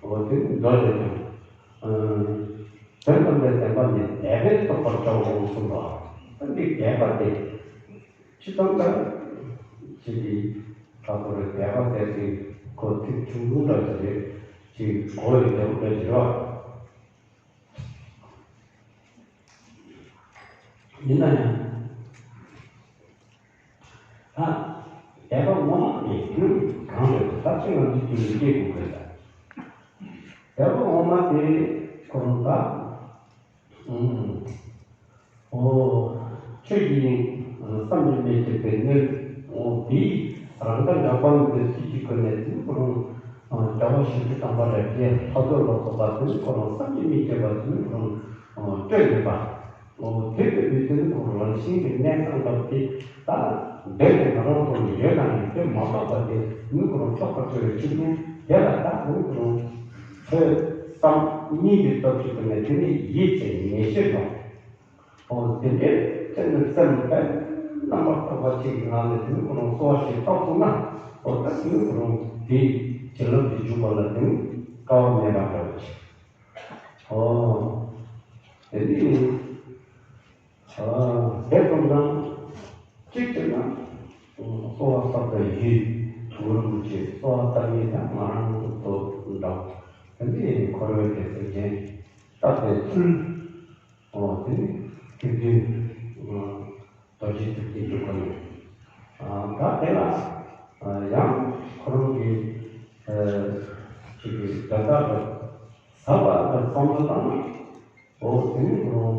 འོ་དེ་ནི་མདོ་ལས་ཀྱང་། ཨ། དོན་དམ་པའི་བདེན་པ་ནི་དད་པས་རྟོགས་པར་བྱའོ་གསུངས་པ། ཨ་ནི་དད་པ་དེ་ཅི་ཙམ་ལ་ཅིག་གི་ཁ་ཐོར་དད་པ་ཟེར་ཏེ་ཁོ་ཚིག་ཆུང་ཆུང་འདྲ་ཞིག་རེད། ཅིག་གོ་ཡི་འདྲ་བོ་འདྲ་ཞིག་རེད་བ། ཡིན་ན་ཡང་། ད་དད་པ་ངོ་མ་དེ་གང་རེད། ད་ཅི་ང་ཚོས་ཀྱི་སྐྱེ་དགོས་རེད། དད་པ་ངོ་མ་དེ་ཁོ་རང་ད། ཨུམ། འོ། ཆོས་ཀྱི་དབྱིངས་བསམ་གྱིས་མི་ཁྱབ་པའི་གནས། འོ་དེའི་རང་དགར་འགག་པ་མེད་པའི་ཚུལ་གྱིས་ཀུན་ནས་དེ་ཁོ་རང་། ཨ། རྒྱལ་བ་ཞི་ཁྲོ་དམ་པ་རབ་རྒྱས་ལྷ་བཟོ་ལ་སོགས་པ་དེ་ཁོ་རང་བསམ་གྱིས་མི་ཁྱབ་པ་དེ་ཁོ་རང་། ཨ། སྤྲོས་མེད་པ། འོ་དེ་ལྟ་བུའི་དེ་ནི་ཁོ་རང་བཞིན་གྱི་གནས་སྟངས་སྐབས་དེ་ད་འདོད་པའི་ང་རང་ཚོ་ལ་ཡོད་ན་ཡང་དེ་མ་རྟོགས་པ་དེ་ནི་ཁོ་རང་རྟོགས་པར་བྱ་བའི་ཕྱིར་དུ། དེ་ལ་ད་དེ་ནི་ཁོ་རང་ཐོས་བསམ་གཉིས་ཀྱི་སྟོབས་ཀྱིས་ཀུན་ནས་དེ་ནི་ཡིད་ཀྱི་ངེས་ཤེས་དང་། འོ་དེ་འདྲའི་ཅན་ནི་སེམས་དཔའ་རྣམ་པར་དག་པ་ཅིག་གི་ངང་ནས་དེ་ནི་ཁོ་རང་གསོལ་བ་ཞིག་བཏབ་སོང་ན། འོ་ད་དེ་ནི་ཁོ་རང་དེའི་བྱིན་རླབས་ཀྱི་འཇུག་པ་ལ་དེ་ནི་དཀའ་བ་མེད་པ་འདྲ་བོ་ཞིག་འོ། དེ་ནི། ཨ། དེ་ཙམ་དང་གཅིག་བྱས་ན། གསོལ་བ་བཏབ་པའི་ཡུལ་གུ་རུ་རིན་པོ་ཆེ། གསོལ་བ་བཏབ་མཁན་དང་ང་རང་ཚོ་འདྲ་བོ། དེ་ནི་འཁོར་བའི་དེ་ཚེ་རྒྱན་བཏབ་པའི་ཚུལ། འོ་དེ་ནི་ཐུགས་རྒྱུད། རྡོ་རྗེ་ཐུགས་རྒྱུད་འཇུག་པ་ནས། ཨ། ད་དེ་ལ་ཡང་ཁོ་རང་གི་ཅིག་གི་དོན་དག་གི་ཟབ་པ་དང་བསམ་བློ་བཏང་ན། འོ་དེ་ནི་ཁོ་རང་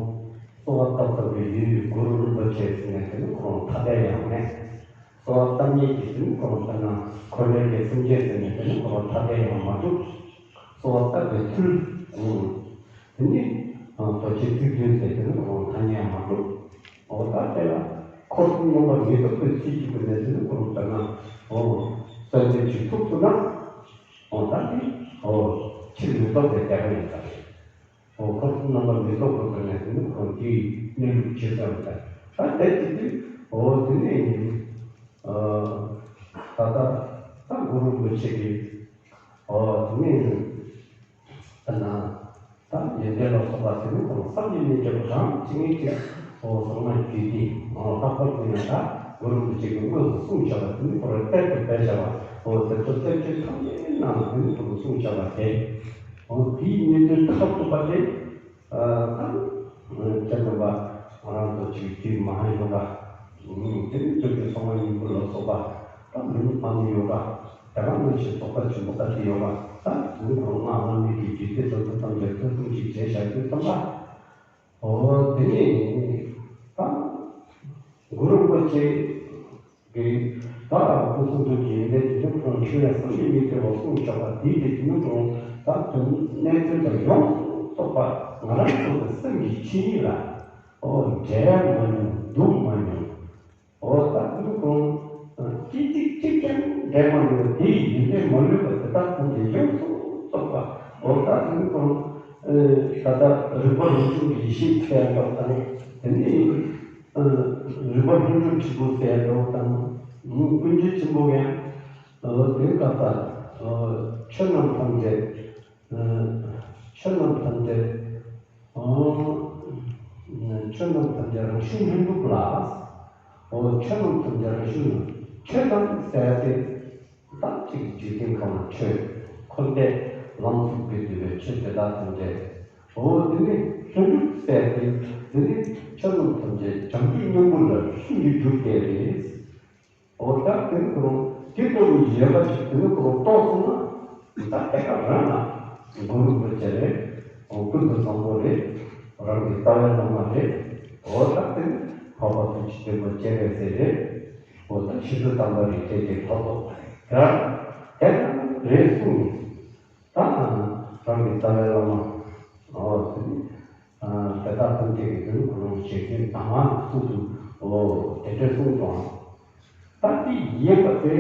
གསོལ་བ་བཏབ་ཚར་བའི་ཡུལ་གུ་རུ་རིན་པོ་ཆེ་ཟེར་ནས་དེ་ནི་ཁོ་རང་ཐ་དད་ཡང་མེད། གསོལ་བ་བཏབ་མཁན་གྱི་དེ་ནི་ཁོ་རང་ལྟར་ན་འཁོར་བའི་གི་སེམས་ཅན་ཟེར་ནས་དེ་ནི་ཁོ་རང་ཐ་དད་ཡང་མ་གྲུབ། གསོལ་བ་བཏབ་པའི་ཚུལ། ཨུ། དེ་ནི་རྡོ་རྗེ་ཐུགས་རྒྱུད་ཟེར་དེ་ནི་ཁོ་རང་ཐ་སྙད་ཡང་མ་གྲུབ། འོ་ད་དེ་ལ་འཁོར་གསུམ་རྣམ་པར་མི་རྟོག་པའི་ཚུལ་གྱིས་ཀུན་ནས་དེ་ནི་ཁོ་རང་ལྟར་ན། འོ། གསོལ་འདེབས་ཅིག་ཐུབ་ཐུབ་ན། འོ་ད་དེ་འོ་ཕྱིར་མི་ལྡོག་པའི་དད་པ་ཡིན་ད། འོ་ཁོ་ཚོ་རྣམ་པ་མི་ལྡོག་པའི་སྒོ་ནས་དེ་ནི་ཁོང་དེའི་གནས་ལུགས་ཇི་ཙམ་ད་ད་དེ་དེ་དུས་འོ་དེ་ནས་ཨ་ད་ད་ད་གུ་རུ་རིན་པོ་ཆེ་གིས་འོ་དེ་ནས་ད་ན། ད་ཡོན་ཏན་ལ་སོགས་པ་དེ་ནི་ཁོང་བསམ་གྱིས་མི་ཁྱབ་པ་རང་ཅི་ངེས་ཅིག་འོ་ཚང་མ་རྒྱུད་སྡེ་འོ་ལྷག་པར་དུ་ཡང་ད་གུ་རུ་རིན་པོ་ཆེ་གིས་དངོས་སུ་གསུངས་བཞག་པ་དེ་ནི་ཁོ་རང་གཏེར་དུ་སྦས་བཞག་པ་འོ་དེ་ཚོ་བསྟན་བཅོས་ཐམས་ཅད་ནང་ལ་དེ་ནི་ཁོ་རང་གསུངས་བཞག་པ་དེ་འོ་དེའི་གནད་དོན་ཐག་ཐུབ་པ་དེ་ཨ་ད་ཁྱེད་རྣམ་པ་ང་རང་ཚོ་ཅིག་རྒྱུད་མ་ཡོད་པ་དེ་ནི་བསྟན་བཅོས་ཀྱི་སོ་ལྔ་སྙིང་པོ་ལ་སོགས་པ་ད་མི་ནུས་པ་ནི་ཡོད་པ། དེ་ག་ནང་བཞིན་རྫོགས་པ་ཆེན་པོ་ཨ་ཏི་ཡོ་ག་ད་དུང་ཁོང་སྔགས་བླ་མེད་ཀྱི་རྒྱུད་སྡེ་ལྟ་བུ་ཐམས་ཅད་ཐོན་ཐུབ་ཅིག་བྱས་བཞག་དུས་ཙམ་པ། འོ་དེ་ནས་ད་གུ་རུ་རིན་པོ་ཆེ་གིས་ད་སྐུ་གསུང་ཐུགས་ཀྱི་ཡོན་ཏན་དེ་ནི་ཁོང་ཆོས་ཡང་བསམ་གྱིས་མི་ཁྱབ་པ་གསུངས་ཆོག་པ་དེའི་དེ་དེ་ནི་ཁོང་ད་དོན་གནད་དོན་དང་ཡོངས་སུ་རྫོགས་པ་ང་རང་ཚོ་གི་སེམས་ཀྱི་ཆོས་ཉིད་ལ་འོ་འབྲལ་མ་མྱོང་འདུག་མ་མྱོང་། འོ་ད་དེ་ནི་ཁོང་སྐད་ཅིག་གཅིག་ཀྱང་འགྲན་མ་འགྲོ་བ་དེའི་ཡོན་ཏན་མ་ལུས་པ་དེ་དག་ཐམས་ཅད་ཡོངས་སུ་རྫོགས་པ། འོ་ད་དེ་ནི་ཁོང་ད་ལྟ་རིག་པ་རང་བྱུང་གི་ཡེ་ཤེས་ཟེར་འདྲ་བོ་དང་དེ་ནི་རིག་པ་ལྷུན་གྲུབ་ཆེན་པོ་ཟེར་འདྲ་བོ་དང་ཀུན་མཁྱེན་ཆེན་པོ་ཡང་འོ་དེ་ལྟ་བུ་ཆོས་རྣམས་ཐམས་ཅད། ཆོས་རྣམས་ཐམས་ཅད། ཆོས་རྣམས་ཐམས་ཅད་རང་བྱུང་ལྷུན་གྲུབ་ལ། འོ་ཆོས་རྣམས་ཐམས་ཅད་རང་བྱུང་ལ། ཆོས་རྣམས་ཟེར་ཏེ། ད་ཅིག་འཇིག་རྟེན་ཁམས་ལ་ཆོས། འཁོར་འདས་ལམ་དུ་བཀོད་འདུས་པའི་ཆོས་དེ་དག་ཐམས་ཅད། འོ་དེ་ནི་ལྷུན་གྲུབ་ཟེར་ཏེ། དེ་ནི་ཆོས་རྣམས་ཐམས་ཅད་བྱང་ཆུབ་སྙིང་པོ་ལ་ལྷུན་གྱིས་གྲུབ་སྟེ་རེད། འོ་ད་དེ་ཁོ་རང་དེ་ལྟ་བུ་ཡོད་པ་ཅིག་དེ་ནི་ཁོ་རང་རྟོགས་སོང་ན་ད་དེ་ག་རང་ལ་གུ་རུ་རིན་པོ་ཆེ་རེད། འོ་ཀུན་ཏུ་བཟང་པོ་རེད། རང་གི་རྩ་བའི་བླ་མ་རེད། འོ་ད་དེ་ནི་འཕགས་པ་ཐུགས་རྗེ་ཆེན་པོ་སྤྱན་རས་གཟིགས་རེད། འོ་ད་ཤིན་ཏུ་དམ་པ་རིགས་ཐེག་གི་ལྷ་ཚོགས་རེད། དེ་ལ་རེད་གསུངས་ནས་ད་རང་གི་རྩ་བའི་བླ་མ་འོ་དེ་ནི། དེ་དག་ཐམས་ཅད་ཀྱི་དོན་ཁོ་རང་བཞེད་དོན་དང་མ་ཚུལ་དུ་འོ་དེ་འདྲ་གསུངས་དང་། ད་དེ་ཡིན་པ་དེ་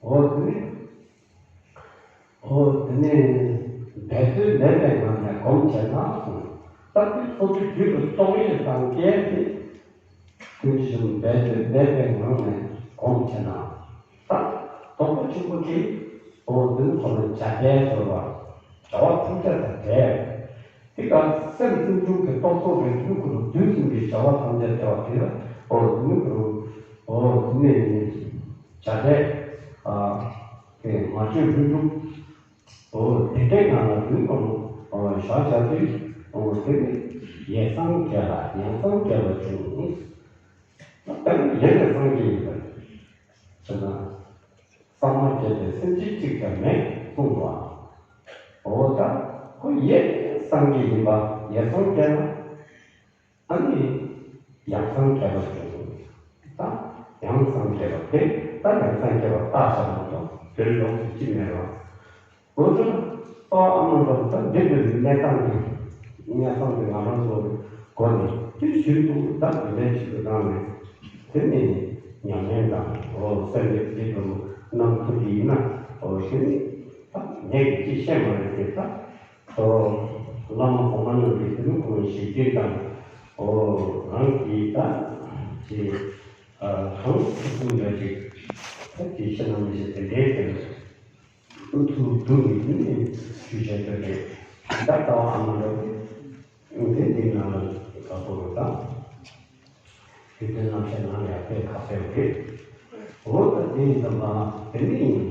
འོ་དེ་ནི་འོ་དེ་ནི་འབད་རྩོལ་མེད་པའི་ངང་ནས་སྒོམ་བྱས་ན་གསུངས། ད་དེ་སོ་སོའི་རྒྱུད་དུ་རྟོགས་ཡས་སངས་རྒྱས་དེ། ཀུན་གཞི་འབད་རྩོལ་མེད་པའི་ངང་ནས་སྒོམ་བྱས་ན། ད་རྫོགས་པ་ཆེན་པོ་དེ་འོ་དེ་ནི་ཁོ་ན་བྱ་བྲལ་ཟེར་བ། བྱ་བ་ཐམས་ཅད་དང་བྲལ། དེ་ག་སེམས་ཙམ་ཆུང་གི་རྟོག་ཚོགས་རེ་དུས་ཁོ་ན་དུས་གསུམ་གྱི་བྱ་བ་ཐམས་ཅད་བྲལ་བ་དེ་ལ་འོ་དེ་ནི་ཁོ་ན་འོ་དེ་ནི་བྱ་བྲལ། ཨ་དེ་མ་བཅོས་ལྷུན་གྲུབ། འོ་དེ་འདྲའི་ངང་ལ་དུས་གང་འོ་བཞག་བཞག་དུས་འོ་དེ་ནི་ཡེ་སངས་རྒྱས་ལ་ཡང་སངས་རྒྱས་པ་བྱུང་། ད་ཡེ་ནས་སངས་རྒྱས་ཡིན་པ་ཟེར་ན། སངས་མ་རྒྱས་པའི་སེམས་ཅན་གཅིག་ཀྱང་མེད་གསུངས་པ། འོ་ད་ཁོ་ཡེ་ནས་སངས་རྒྱས་ཡིན་པ་ཡེ་སངས་རྒྱས་ན། ཨ་ནི་ཡང་སངས་རྒྱས་པ་བྱུང་། ད་ཡང་སངས་རྒྱས་པ་དེ་ད་ཡང་སངས་རྒྱས་པ་བཏགས་བཞག་མ་གཏོགས་དེར་ཡོངས་སུ་ཅི་མེད་རོ། འོ་ད་ལྟ་བ་ཨ་མ་འདྲ་བོ་ད་འདི་འདྲ་བའི་གནས་སྟངས་ཀྱི་གནས་སྟངས་ཀྱི་ང་རང་ཚོ་གོ་ནས་དུས་རྒྱུན་དུ་ད་འདི་འདྲའི་ཞིག་ཏུ་བཏང་ནས་དེ་ནས་ཉམས་ལེན་དང་འོ་སེམས་ཀྱི་འདི་འདྲ་བོ་གནང་ཐུབ་ཀྱི་ཡིན་ན་འོ་དེ་ནི་ད་ངས་ཀྱི་ཅི་བཤད་མ་རེད་དེ་ད། ཨོ། བླ་མ་གོང་མ་རྣམས་ཀྱིས་དེ་ནི་ཁོང་ཞིག་གིས་དང་། ཨོ། རང་གིས་ད་ཅི། ཨ། གང་ཐུབ་ཐུབ་འདྲ་ཅིག་ད་ཅི་ཤེས་ན་མི་ཤེས་དེ་འདྲའི་དེ་ཐུབ་ཐུབ་ནི་དེ་ནི་ཞུ་བྱ་རྒྱུ་རེད། ད་ལྟ་བ་ཨ་མ་འདྲ་བོ་དེ་འདི་ནང་ལ་དགའ་པོ་རུ་དང་། དེ་དོན་རྣམ་བཤད་ནང་ཡང་དཔེ་ཁ་གསལ་རེད། འོ་ད་དེ་ཡིན་ཙམ་པ་དེ་ནི་